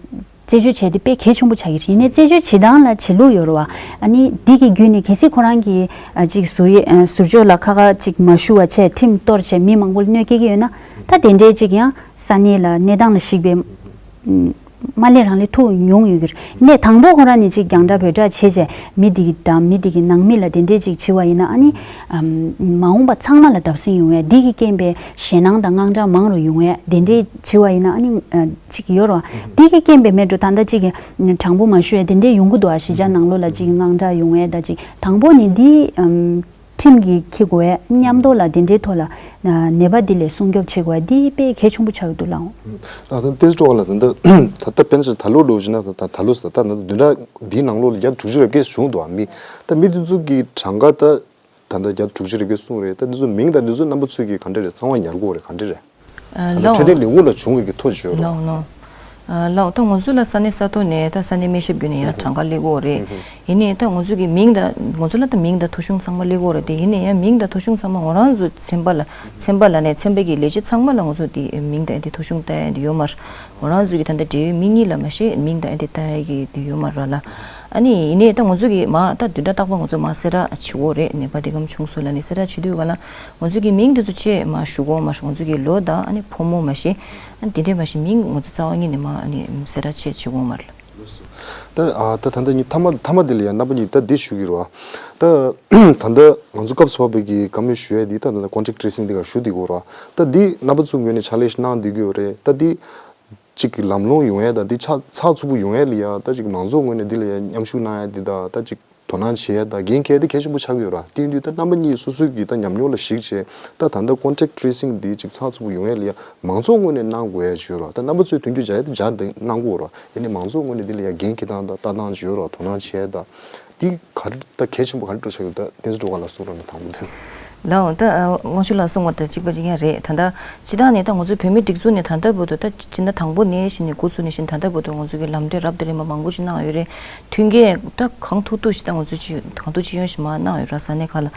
རྩད་གཅོད་བྱས་ཏེ་དཔེ་གལ་ཆེན་པོ་ཆགས་ཀྱི་རེད། ཡིན་ནའི་རྩད་གཅོད་བྱེད་སྟངས་ལ་བྱེད་ལུགས་ཡོད་རེད་བ། ཨ་ནི་འདི་གི་བརྒྱུད་ནས་གལ་སྲིད་ཁོ་རང་གིས་ཨ་ཅིག་ཟུར་ཡ་ཨ་ཟུར་ཕྱོགས་ལ་ཁ་ཁ་ཅིག་མ་ཞུ་བ་བྱས་ཁྲིམས་གཏོར་བྱས་མི་མང་པོ་ལ་གནོད་སྐྱེལ་གྱི་ཡོད་ན། ད་དེ་འདྲའི་ཅིག་ཡང་ས་གནས་ལ་གནས་སྟངས་ལ་གཞིགས་པའི་ཨ་མ་ལས་རང་ལས་ཐུག་མྱོང་ཡོད་ཀྱི་རེད། ཡིན་ནའི་དང་པོ་ཁོ་རང་ནས་ཅིག་རྒྱང་བསྒྲགས་བོད་སྒྲ་བྱས་བྱས་མི་འདི་གི་དང་མི་འདི་གི་ནང་མི་ལ་དེ་འདྲའི་ཅིག་བྱས་པ་ཡིན་ན། ཨ་ནི་ཨ་མ་འོངས་པ་ཚང་མ་ལ་བརྡབ་གསིག་ཡོང་བས། འདི་གི་རྐྱེན་པས་ཞེད་སྣང་དང་དངངས་སྐྲག་མང་རུ་ཡོང་བས། དེ་འདྲའི་བྱས་པ་ཡིན་ན་ཨ་ནི་ཨ་ཅིག་ཡོད་རེད་བ། འདི་གི་རྐྱེན་པས་མེད་འགྲོ། ད་ལྟ་ཅིག་གི་དྲང་པོ་མ་ཞུ་ཡ་དེ་འདྲའི་ཡོང་གི་འདུག་ཨ་གཞིས་ཆགས་ནང་ལོགས་ལ་ཅིག་གི་དངངས་སྐྲག་ཡོང་བས། ད་ཅིག་དང་པོ་ནི་འདི་ཨམ་ཁྲིམས་ཀྱིས་འཁྱེར་དགོས་པས། མཉམ་དུ་ལ་དེ་འདྲའི་ཐོག་ལ་ནད་པ་འདི་ལ་སྲུང་སྐྱོབ་བྱེད་དགོས་པ་འདི་དཔེ་གལ་ཆེན་པོ་ཆགས་ཀྱི་འདུག་ལགས། ཨ་ད་བསྟན་འཛིན་སྒྲོལ་དཀར་ལགས། ད་ད་ད་དཔེར་ན་ད་ལོ་འགྲོ་བཞིན་ན་ད་ད་ལོ་ཟེར་ད་ད་བདུན་ཕྲག་འདིའི་ནང་ལོགས་ལ་བརྒྱ་དྲུག་ཅུ་རེ་བརྒྱད་བྱུང་འདུག་ཨ་མི་ད་མི་དེ་ཚོ་གི་གྲངས་ཀ་ད་ད་ད་བརྒྱ་དྲུག་ཅུ་རེ་བརྒྱད་གསུངས་རེད། ད་འདི་ཚོ་མིང་དང་འདི་ཚོ་རྣམ་པ་ཚོས་ཀྱི་ག་འདྲ་རེད། ཚང་མ་ཉར་དགོས་རེད། ག་འདྲ་རེད། ད་ལྟ་འཕྲོད་བསྟེན་ལས་ཁུངས་ལ་བྱུང་བའི་གི་ཐོ་བརྗོད་རོགས། ལགས་ལགས། ཨ་ལགས། ད་ང་ཚོ་ལ་ས་གནས་ས་ཐོག་ནས་ད་ས་གནས་སྨན་ཞབས་བརྒྱུད་ནས་ཡང་གྲངས་ཀ་སླེབས་ཀྱི་ཡོད་རེད། ཡིན་ནའི་ད་ང་ཚོ་གི་མིང་དང་ང་ཚོ་ལ་ད་མིང་དང་ཐོ་གཞུང་ཚང་མ་སླེབས་ཀྱི་ཡོད་རེད་དེ། ཡིན་ནའི་ཡང་མིང་དང་ཐོ་གཞུང་ཚང་མ་ང་རང་ཚོ་ཚན་པ་ལ་ཚན་པ་ལ་ནས་ཚན་པ་གི་ལས་བྱེད་ཚང་མ་ལ་ང་ཚོ་དེ་མིང་དང་ཨེ་དེ་ཐོ་གཞུང་ལྟ་ཡ་དེ་ཡོད་མ་རེད། ང་རང་ཚོ་གི་ད་ལྟ་འབྲེལ་ཡོད་མི་གཉིས་ལ་མ་གཞི་མིང་དང་ཨེ་དེ་ལྟ་ཡ་གི་དེ་ཡོད་མ་རེད་ལ། ཨ་ནི་ཡིན་ནའི་ད་ང་ཚོ་གི་མ་ད་བདུན་ཕྲག་རྟག་པར་ང་ཚོ་མ་གསལ་བསྒྲགས་བྱེད་ཀྱི་ཡོད་རེད། ནད་པ་འདི་གམ་བྱུང་སོང་ལབ་ནས་གསལ་བསྒྲགས་བྱེད་དུས་ག་ལ། ང་ཚོ་གི་མིང་འདི་ཚོ་ཆེད་མ་ཞུ་གོ་མ་རེད། ང་ཚོ་གི་ལོ་དང་ཨ་ནི་ཕོ་མོ་མ་གཞི། ཨ་ནི་དེ་འདྲས་མ་གཞི་མིང་ང་ཚོ་རྩ་བ་ཉིད་ནས་མ་ཨ་ནི་གསལ་བསྒྲགས་ཆེད་བྱེད་གོ་མ་རེད། ད་ཨ་ད་ད་ལྟ་ཉིད་མཐའ་མ་མཐའ་མ་དེ་ལ་ཡང་རྣམ་པ་གཉིས་ད་འདི་ཞུ་གི་རེད་བ། ད་ད་ལྟ་ང་ཚོ་སྐབས་སུ་བབས་པའི་གི་བཀའ་མོལ་ཞུ་ཡ་འདི་ད་ད་ལྟ་contact tracing་འདི་ག་ཞུ་འདི་གོ་ར། ད་འདི་རྣམ་པ་ཚོ་ངོས་ནས་ཕྱག་ལས་ཤིག་གནང་འདི་གི་ཡོད་རེད། ད་འདི་གཅིག་གི་ལམ་ལྷོང་ཡོང་ཡ་ད་འདི་ཚགས་ཚགས་ཚུད་པོ་ཡོང་ཡ་ལ་ཡ་ད་གཅིག་མང་ཚོགས་ངོས་ནས་འདི་ལ་ཡ་མཉམ་ཞུགས་གནང་ཡ་འདི་ད་ད་གཅིག་དོ་སྣང་བྱེད་ཡ་དང་འགན་འཁྱེར་དེ་གལ་ཆེན་པོ་ཆགས་ཀྱི་ཡོད་ར། དེ་ཡིན་དུས་ད་རྣམ་པ་གཉིས་སོ་སོའི་གི་ད་ཉམས་མྱོང་ལ་གཞིགས་བྱས་ད་ད་ལྟ་contact tracing་འདི་ཅིག་ཚགས་ཚུད་པོ་ཡོང་ཡ་ལ་ཡ་མང་ཚོགས་ངོས་ནས་གནང་དགོས་ཡ་ཅིག་ཡོད་ར། ད་རྣམ་པ་ཚོས་མདུན་སྐྱོད་བྱ་ཡ་དེ་བྱ་དེ་གནང་དགོས་ར། ཡིན་ནའི་མང་ཚོགས་ངོས་ནས་འདི་ལ་ཡ་འགན་འཁྱེར་སྟངས་དང་ལྟ་སྟངས་ཅིག་ཡོད་ར། དོ་སྣང་བྱེད་ཡ་ད་འདི་ག་རེ་ད་གལ་ཆེན་པོ་ག་རེ་འགྲོ་ཆགས་ཡོད། ད་བསྟན་འཛིན་སྒྲོལ་དཀར་ལགས་གསུང་རོགས་གནང་དང་པོ་དེ། ལགས་འོང་། ད་དབང་ཕྱུག་ལགས་གསུང་བ་དང་གཅིག་པ་གཅིག་རྐྱང་རེད། ད་ལྟ་སྤྱི་བཏང་ནས་ད་ང་ཚོའི་བོད་མིའི་སྒྲིག་འཛུགས་ནས་ད་ལྟ་བར་དུ་ད་སྤྱི་ཟླ་དང་པོ་ནས་གཞི་ནས་འགོ་བཙུགས་ནས་གཞི་ད་ལྟ་བར་དུ་ང་ཚོ་གི་ལམ་སྟོན་རབ་དང་རིམ་པ་མང་པོ་ཞིག་གནང་ཡོད་རེད། མཐུན་རྐྱེན་ད་གང་ཐུབ་ཐུབ་ཞིག་ད་ང་ཚོ་ཅི་གང་ཐུབ་ཅི་ཡོང་ཞིག་མར་གནང་ཡོད་ར། ས་གནས་ཁག་ལ།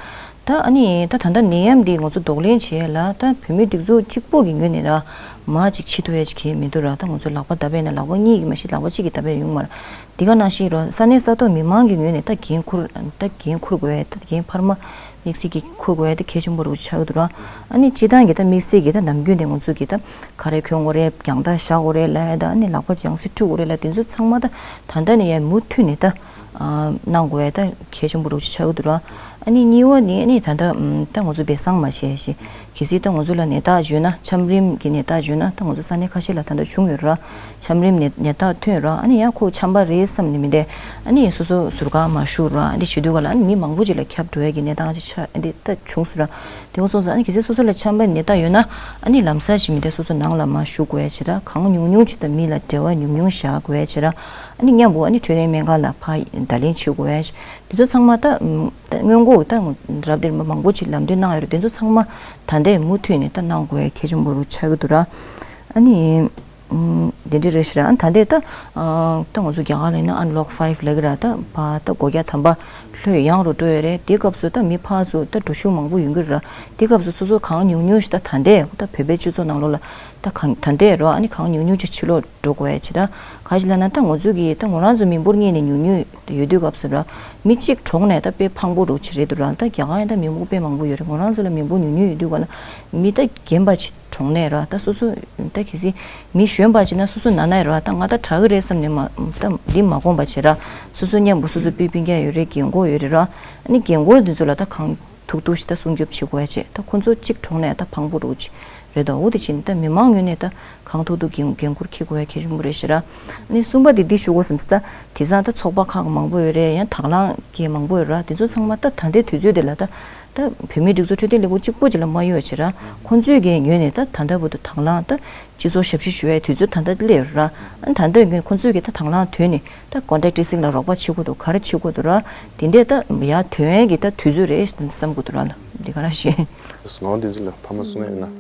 ད་ཨ་ནི་ད་ད་ལྟ་ནད་ཡམས་འདི་ང་ཚོ་གདོང་ལེན་བྱེད་ཡ་ལ་ད་བོད་མིའི་སྒྲིག་འཛུགས་གཅིག་པོ་གི་ངོས་ནས་ར་མར་ཅིག་བྱེད་ཐུབ་ཡ་ཅིག་གང་ཡང་མི་འདུག་ར། ད་ང་ཚོ་ལག་པ་བརྡབ་པ་ཡིན་ན་ལག་པ་གཉིས་ཀྱིས་མ་གཞི་ལག་པ་གཅིག་གིས་བརྡབ་པ་ཡོང་མ་རེད། འདི་ག་ནང་བཞིན་རོ། ས་གནས་ས་ཐོག་མི་མང་གི་ངོས་ནས་ད་འགན་འཁུར་ད་འགན་འཁུར་དགོས་ཡ། ད་འགན་འཕར་མ་དམིགས་བསལ་གྱི་འཁུར་དགོས་ཡ་ད་གལ་ཆེན་པོ་རུ་ཆགས་ཀྱི་འདུག་ར། ཨ་ནི་སྤྱི་བཏང་གི་ད་དམིགས་བསལ་གྱི་ད་ནམ་རྒྱུན་དེ་ང་ཚོ་གི་ད་ག་རེ་གྱོན་དགོས་རེད། རྒྱང་ཐག་བཞག་དགོས་རེད་ལབ་ཡ་ད། ཨ་ནི་ལག་པ་རྒྱང་སྲིང་འཁྲུད་དགོས་རེད་ལབ། དེ་ཚོ་ཚང་མ་ད་ད་ལྟ་ནས་ཡ་མུ་མཐུད་ནས་ད་གནང་དགོས་ཡ་ད་གལ་ཆེན་པོ་རུ་ཆགས་ཀྱི་འདུག་ར། ཨ་ནི་གཉིས་པ་ནི་ཨ་ནི་ད་ད་ད་ང་ཚོ་སྦས་གསང་མ་བྱས་ཤིག་གལ་སྲིད་ད་ང་ཚོ་ལ་ནད་རྟགས་བརྗོད་ན། ཆམ་རིམས་ཀྱི་ནད་རྟགས་བརྗོད་ན། ད་ང་ཚོ་ས་གནས་ཁ་ཤས་ལ་ད་ལྟ་བྱུང་ཡོད་ར། ཆམ་རིམས་ནད་ནད་རྟགས་ཐོན་ཡོད་ར། ཨ་ནི་ཡང་ཁོ་ཆམ་པ་རེད་བསམ་ནས་མི་བསྡད། ཨ་ནི་སོ་སོ་ཟུར་བཀག་མ་ཞུགས་ར། ཨ་ནི་བྱེད་དུས་ག་ལ་ཨ་ནི་མི་མང་པོ་ཅིག་ལ་ཁྱབ་འགྲོ་ཡ་གི་གནས་སྟངས་ཅིག་ཆགས། ཨ་ནི་ད་བྱུང་སོང་ར། དེ་འོ་སོང་ཙང་ཨ་ནི་གལ་སྲིད་སོ་སོ་ལ་ཆམ་པ་ནད་རྟགས་ཡོད་ན། ཨ་ནི་ལམ་སང་ཅིག་མི་བསྡད། སོ་སོ་ནང་ལ་མར་བཞུགས་དགོས་ཡ་བྱེད་ར། གང་ཉུང་ཉུང་ཅིག་དང་མི་ལ་འབྲེལ་བ་ཉུང་ཉུང་བཞག་དགོས་ཡ་བྱེད་ར། ཨ་ནི་མཉམ་པོ་ཨ་ནི་འཕྲོད་བསྟེན་སྨན་ཁང་ལ་ཕར་བརྡ་ལན་བྱེད་དགོས་ཡ། དེ་ཚོ་ཚང་མ་ད་ད་སྔོན་འགོག་ད་རབ་དེ་མང་པོ་ཅིག་ལམ་སྟོན་གནང་ཡོད་རེད། དེ་ཚོ་ཚང་མ་ད་ལྟའི་མུ་མཐུད་ནས་ད་གནང་དགོས་ཡ་གལ་ཆེན་པོ་རུ་ཆགས་ཀྱི་འདུག་ར། ཨ་ནི་ཨུམ་དེ་འདྲ་རེད་ཤག་ར། ཨ་ནི་ད་ལྟའི་ད་ཨ་ད་ང་ཚོ་རྒྱ་གར་ལ་ཡིན་ན་Unlock five ལབ་ཀྱི་ར། ད་ཕར་ད་སྒོ་རྒྱག་དམ་པ་ལྷོད་ཡངས་རུ་འགྲོ་ཡོད་རེད། དེའི་སྐབས་སུ་ད་མི་ཕར་ཚུར་ད་འགྲོ་ཤུགས་མང་པོ་ཡོང་གི་རེད་ར། དེའི་སྐབས་སུ་སོ་སོ་གང་ཉུང་ཉུང་ཞིག་ད་ད་ལྟའི་ད་བོད་པའི་སྤྱི་ཚོགས་ནང་ལོགས་ལ་ད་གང་ད་ལྟའི་རོ། ཨ་ནི་གང་ཉུང་ཉུང་ཅིག་ཕྱི་ལོགས་འགྲོ་དགོས་ཡ་བྱེད་ར། ག་ཞིག་ལབ་ན་ད་ང་ཚོ་གི་ད་ང་རང་ཚོ་མི་འབོར་གཉིས་ནས་ཉུང་ཉུང་ཡོད་དུས་སྐབས་སུ་ར། མི་གཅིག་གྲོངས་ནས་ད་དཔེ་ཕངས་པོ་རུ་ཅིག་རེད་འདུག་ར། ད་རྒྱ་གར་ཡང་ད་མི་འབོར་དཔེ་མང་པོ་ཡོད་རེད། ང་རང་ཚོ་ལ་མི་འབོར་ཉུང་ཉུང་ཡོད་དུས་ག་ལ་མི་ད་རྒན་པ་ཅིག་གྲོངས་ནས་ར། ད་སོ་སོ་ད་གལ་སྲིད་མི་གཞོན་པ་ཅིག་ན་སོ་སོ་ན་ན་ཡོད་ར། ད་ང་ད་དྲག་གི་རེད་བསམ་ནས་མ་ད་འདི་མ་དགོངས་པ་བྱེད་ར། སོ་སོ་མཉམ་པོ་སོ་སོ་སྤུན་སྤུན་ཀྱག་ཡོད་རེད། རྒན་འཁོགས་ཡོད་རེད་ར། ཨ་ནི་རྒན་འཁོགས་འདི་ཚོ་ལ་ད་གང་ཐུབ་ཐུབ་ཞིག་ད་སྲུང་སྐྱོབ་བྱེད་དགོས་ཡ་བྱེད། ད་ཁོ་ཚོ་གཅིག་གྲོངས་ནས་ད་ཕངས་པོ་རུ་ཅིག་རེད་དོ། འོ་དེ་བྱས་ནས་ད་མི་མང་ངོས་ནས་ད་གང་ཐུབ་ཐུབ་འགན་འགན་འཁུར་འཁྱེར་དགོས་ཡ་གལ་ཆེན་པོ་རེད་ཤག་ར། ཨ་ནི་གསུམ་པ་དེ་འདི་ཞུ་དགོས་བསམ་སོང་། ད་དེང་སང་ད་ཚོགས་པ་ཁག་མང་པོ་ཡོད་རེད། ཡང་དང་བླངས་གི་མང་པོ་ཡོད་ར། དེ་ཚོ་ཚང་མ་ད་ད་ལྟའི་དུས་ཚོད་དེ་ལ་ད་ ད་བོད་མིའི་སྒྲིག་འཛུགས་འཕྲོད་བསྟེན་ལས་ཁུངས་གཅིག་པོ་ཅིག་ལ་མ་གཡོལ་བ་བྱེད་ར། ཁོང་ཚོས་ཀྱི་ངོས་ནས་ད་ད་ལྟ་བར་དུ་དང་བླངས་ད་སྤྱི་ཚོགས་ཞབས་ཕྱི་ཞུ་བའི་དུས་ཚོད་ད་ལྟ་སླེབས་ཡོད་ར། ཨ་ད་ལྟ་ངོས་ཁོང་ཚོས་ཀྱི་ད་དང་བླངས་དོན་ནི་ད་contact tracing་ལ་རོགས་པ་བྱེད་དགོས་འདུག་ག་རེ་བྱེད་དགོས་འདུག་ར། དེ་འདྲས་ད་ཡར་ཐོན་ཡས་ཀྱི་ད་དུས་ཚོད་རེད་བསམ་གྱི་འདུག་ར་ལ། འདི་ག་ར་ཞུ། ངག་དབང་བསྟན་འཛིན་ལགས་ཕ་མ་གསུང་ཡས་ཡོད་ན།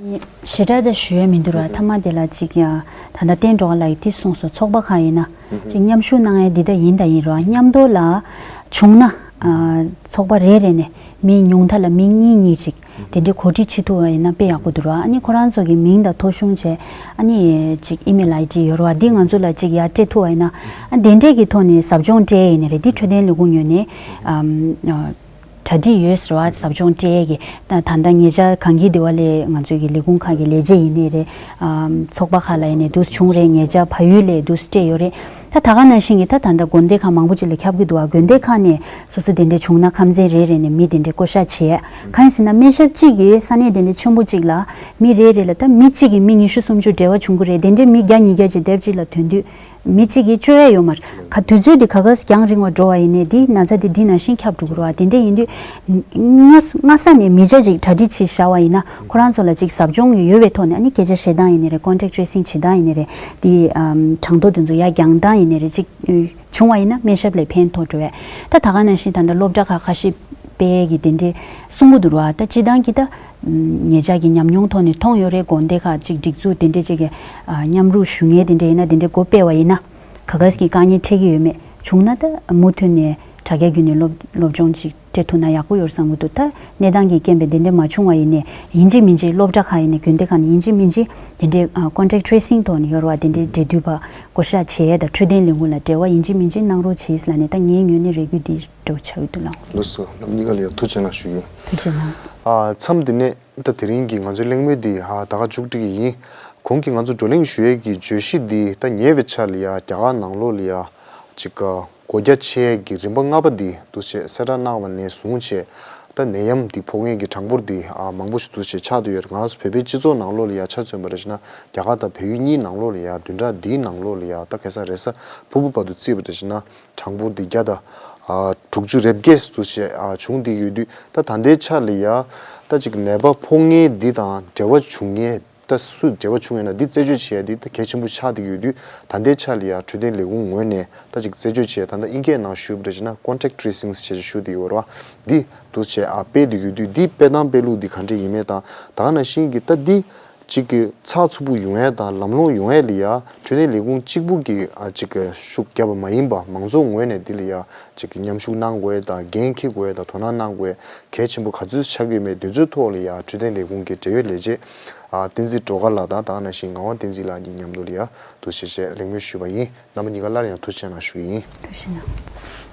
ཞེ་དྲག་ད་ཞུ་ཡས་མི་འདུག་ར། ཐ་མ་དེ་ལ་ཅིག་ཡ་ད་ལྟ་བསྟན་འགྲོ་བ་ལགས་ཀྱིས་དེ་གསུངས་སོང་། ཚོགས་པ་ཁག་ཡིན་ན་ཅིག་མཉམ་ཞུགས་གནང་ཡས་འདི་ད་ཡིན་ད་ཡིན་ར། མཉམ་དུ་ལ་བྱུང་ན་ཨ་ཚོགས་པ་རེ་རེ་ནས་མི་ཉུང་མཐའ་ལ་མི་གཉིས་གཉིས་ཅིག་དེ་འདྲའི་གོ་སྒྲིག་བྱེད་ཐུབ་པ་ཡིན་ན་དཔེ་ཡག་པོ་འདུག་ར། ཨ་ནི་ཁོ་རང་ཚོ་གི་མིང་དང་ཐོ་གཞུང་བྱས། ཨ་ནི་ཅིག་email ID་ཡོད་ར་བ། འདི་ང་ཚོ་ལ་ཅིག་ཡར་སྤྲད་ཐུབ་པ་ཡིན་ན། ཨ་དེ་འདྲས་ཀྱི་ཐོག་ནས་ཟབ་སྦྱོང་སྤྲད་ཡས་ཡིན་ནི་རེད། འདི་འཕྲོད་བསྟེན་ལས་ཁུངས་ངོས་ནས་ཨམ་ཨ་གྲ་སྒྲིག་ཡོད་ཟེར་བ། ཟབ་སྦྱོང་སྤྲད་ཀྱི་ད་ད་ལྟ་ཉེ་ཆར་གངས་སྐྱིད་སྡེ་བ་ལས་ང་ཚོའི་གི་ལས་ཁུངས་ཁག་གི་ལས་བྱེད་ཡིན་ནའི་རེད། ཨམ་ཚོགས་པ་ཁག་ལ་ཡིན་ནའི་འདུག་བྱུང་རེད། ཉེ་ཆར་བལ་ཡུལ་ལས་འདུག་སྤྲད་ཡོད་རེད། ད་ད་ག་ནང་བཞིན་གྱི་ད་ད་ལྟ་དགོན་སྡེ་ཁག་མང་པོ་ཅིག་ལ་ཁྱབ་ཀྱི་འདུག་ཨ། དགོན་སྡེ་ཁག་ནས་སོ་སོ་དེ་འདྲས་བྱུང་ན་ཁམས་ཚན་རེ་རེ་ནས་མི་དེ་འདྲས་བསྐོ་བཞག་བྱས། གང་ཡིན་ཟེར་ན་སྨན་ཞབས་གཅིག་གིས་ས་གནས་དེ་འདྲས་ཆེན་པོ་གཅིག་ལ་མི་རེ་རེ་ལ་ད་མི་གཅིག་གིས་མི་ཉི་ཤུ་སུམ་ཅུ་འབྲེལ་བ་བྱུང་གི་རེད། དེ་འདྲས་མི་བརྒྱ་ཉིས་བརྒྱ་ཅིག་དེབ་གཅིག་ལ་ཐོན་དུས། མི་གཅིག་གིས་བཅོས་ཡ་ཡོད་མ་རེད། ག་དུས་ཚོད་འདི་ག་ག་རྒྱང་རིང་བ་འགྲོ་བ་ཡིན་ནའི་འདི་ན་ཚ་འདི་འདི་ནང་བཞིན་ཁྱབ་འགྲོ་གི་རེད་བ། དེ་འདྲ་ཡིན་དུས་སྔ་སྔ་ས་ནས་མི་ཆ་ཅིག་གྲ་སྒྲིག་བྱས་བཞག་པ་ཡིན་ན། ཁོ་རང་ཚོ་ལ་ཅིག་ཟབ་སྦྱོང་ཡོད་པའི་ཐོག་ནས། ཨ་ནི་སྐད་ཆ་བཤད་སྟངས་ཡིན་ནའི་རེད། contact tracing་བྱེད་སྟངས་ཡིན་ནའི་རེད། འདི་ཨམ་གྲངས་ཐོ་དེ་ཚོ་ཡར་རྒྱང་སྟངས་ཡིན་ནའི་རེད། ཅིག་བྱུང་བ་ཡིན་ན་སྨན་ཞབས་ལ་ཕན་ཐོགས་འགྲོ་བས། ད་ད་ག་ནང་བཞིན་ད་ལྟ་སློབ་གྲྭ་ཁག་ཁ་ཤས་སྤེལ་གི་དེ་འདྲའི་གསུང་གི་འདུག་ར། ད་སྤྱི་བཏང་གི་ད་ཉེ་ཆར་གྱི་ཉམས་མྱོང་ཐོག་ནས་མཐོང་ཡོད་རེད། དགོན་སྡེ་ཁག་ཅིག་སྒྲིག་འཛུགས་དེ་འདྲས་ཅིག་གི་ཨ་མཉམ་རུབ་ཞུ་མཁན་དེ་འདྲས་ཡིན་ན། དེ་འདྲས་འགོ་སྤེལ་བ་ཡིན་ན། ག་ག་ཟེ་གི་དཀའ་ངལ་འཕྲད་ཀྱི་ཡོད་མེད་བྱུང་ན། ད་མུ་མཐུད་ནས་དྲ་རྒྱ་བརྒྱུད་ནས་སློབ་སློབ་སྦྱོང་ཅིག་སྤྲད་ཐུབ་ན་ཡག་པོ་ཡོད་བསམ་གྱི་འདུག་ད་གནས་སྟངས་ཀྱི་རྐྱེན་པས་དེ་འདྲས་མ་བྱུང་བ་ཡིན་ནའི། ཡིན་གཅིག་མིན་གཅིག་སློབ་གྲྭ་ཁག་ཡིན་ནའི་དགོན་སྡེ་ཁག་ནས་ཡིན་གཅིག་མིན་གཅིག་དེ་འདྲས་ཨ་contact tracing་ཐོག་ནས་ཡོད་རེད་བ། དེ་འདྲས་འབྲེལ་མཐུད་པ་བསྐོ་བཞག་བྱེད་ཡས་དང་འཕྲོད་བསྟེན་ལས་ཁུངས་ལ་འབྲེལ་བ་ཡིན་གཅིག་མིན་གཅིག་གནང་རོགས་བྱེད་ཟེར་ལབ་ནས། ད་ངའི་ངོས་ནས་རེ་སྐུལ་འདི་འདྲ་བོ་ཆགས་ཀྱི་འདུག་ལགས། ལགས་སོ། རྣམ་གཉིས་ཀ་ལ་ཡང་ཐུགས་རྗེ་གནང་ཞུ་ཡིན། ཐུགས་རྗེ་གནང་། ཨ་མཚམས་འདི་ནས་ད་དེ་རིང་གི་ང་ཚོའི་གླེང་མོལ་འདི་ཧ་ད་ག་མཇུག་སྒྲིལ་གྱི་ཡིན། གོང་གི་ང་ཚོ་བགྲོ་གླེང་ཞུ་ཡས་ཀྱི་བརྗོད་གཞི་འདི་ད་ཉེ་བའི་ཆར་ལ་ཡ་རྒྱ་གར་ནང་ལོགས་ལ་ཡ་ཅིག་ག་སྒོ་རྒྱ་ཕྱེ་ཡས་ཀྱི་རིམ་པ་ལྔ་པ་འདི་འདུག་སེ་གསལ་བསྒྲགས་གནང་བ་ནས་བཟུང་བྱས། ད་ནད་ཡམས་འདི་ཕོག་མཁན་གྱི་གྲངས་འབོར་འདི་ཨ་མང་པོ་ཞིག་འདུག་སེ་ཆགས་བསྡད་ཡོད་རེད། ང་རང་ཚོ་བོད་པའི་སྤྱི་ཚོགས་ནང་ལོགས་ལ་ཡ་ཆ་མཚོན་པ་རེད་ཅེ་ན། རྒྱ་གར་དང་བལ་ཡུལ་གཉིས་ནང་ལོགས་ལ་ཡ་བདུན་ཕྲག་འདིའི་ནང་ལོགས་ལ་ཡ་ད་ཁ་སང་རེས་གཟའ་ཕུར་བུ་བར་དུ་བརྩིས་པ་རེད་ཅེ་ན། གྲངས་འབོར་འདི་བརྒྱ་དང་ཨ་དྲུག་ཅུ་རེ་བརྒྱད་འདུག་སེ་ཨ་བྱུང་བསྡད་ཡོད་དུས། ད་ད་ལྟའི་ཆ་ལ་ཡ་ད་ཅིག་ནད་པ་ཕོག་མཁན་འདི་དང་འབྲེལ་བ་བྱུང་མཁན། ད་སུ་འབྲེལ་བ་བྱུང་ཡོད་ན་འདི་རྩད་གཅོད་བྱེད་ཡ་འདི་ད་གལ་ཆེན་པོ་ཆགས་བསྡད་ཡོད་དུས། ད་ལྟའི་ཆ་ལ་ཡ་འཕྲོད་བསྟེན་ལས་ཁུངས་ངོས་ནས་ད་ཅིག་རྩད་གཅོད་བྱེད་ཡ་ད་ལྟ་ཨིན་སྐད་ནང་ཞུས་པ་རེད་ཅེ་ན། contact tracing་ཞེས་ཞུ་བསྡད་ཡོད་རེད་བ། འདི་འདུག་སེ་ཨ་སྤེལ་བསྡད་ཡོད་དུས། འདི་སྤེལ་སྟངས་སྤེལ་ལུགས་འདི་ག་འདྲས་ཡིན་མིན་དང་། ད་ག་ནང་བཞིན་གྱི་ད་འདི་ཅིག་གི་ཚགས་ཚུད་པོ་ཡོང་ཡ་དང་ལམ་ལྷོང་ཡོང་ཡ་ལ་ཡ་འཕྲོད་བསྟེན་ལས་ཁུངས་གཅིག་པུ་གི་ཨ་ཅིག་གི་ཤུགས་རྒྱབ་པ་མ་ཡིན་པ། མང་ཚོགས་ངོས་ནས་འདི་ལ་ཡ་ཅིག་གི་མཉམ་ཞུགས་གནང་དགོས་ཡ་དང་འགན་འཁྱེར་དགོས་ཡ་དང་དོ་སྣང་གནང་དགོས་ཡ་གལ་ཆེན་པོ་ག་ཚོད་ཆགས་ཀྱི་ཡོད་མེད་འདི་ཚོའི་ཐོག་ལ་ཡ་འཕྲོད་བསྟེན་ལས་ཁུངས་ཀྱི་འབྲེལ་ཡོད་ལས་བྱེད་ཨ་བསྟན་འཛིན་སྒྲོལ་དཀར་ལགས་དང་། ད་ག་ནང་བཞིན་ངག་དབང་བསྟན་འཛིན་ལགས་གཉིས་མཉམ་དུ་ལ་ཡ་འདུག་སེ་བྱས་གླེང་མོལ་ཞུས་པ་ཡིན། རྣམ་པ་གཉིས་ཀ་སླར་ཡང་ཐུགས་རྗེ་གནང་ཞུ་གི་ཡིན། ཐུགས་རྗེ་གནང་།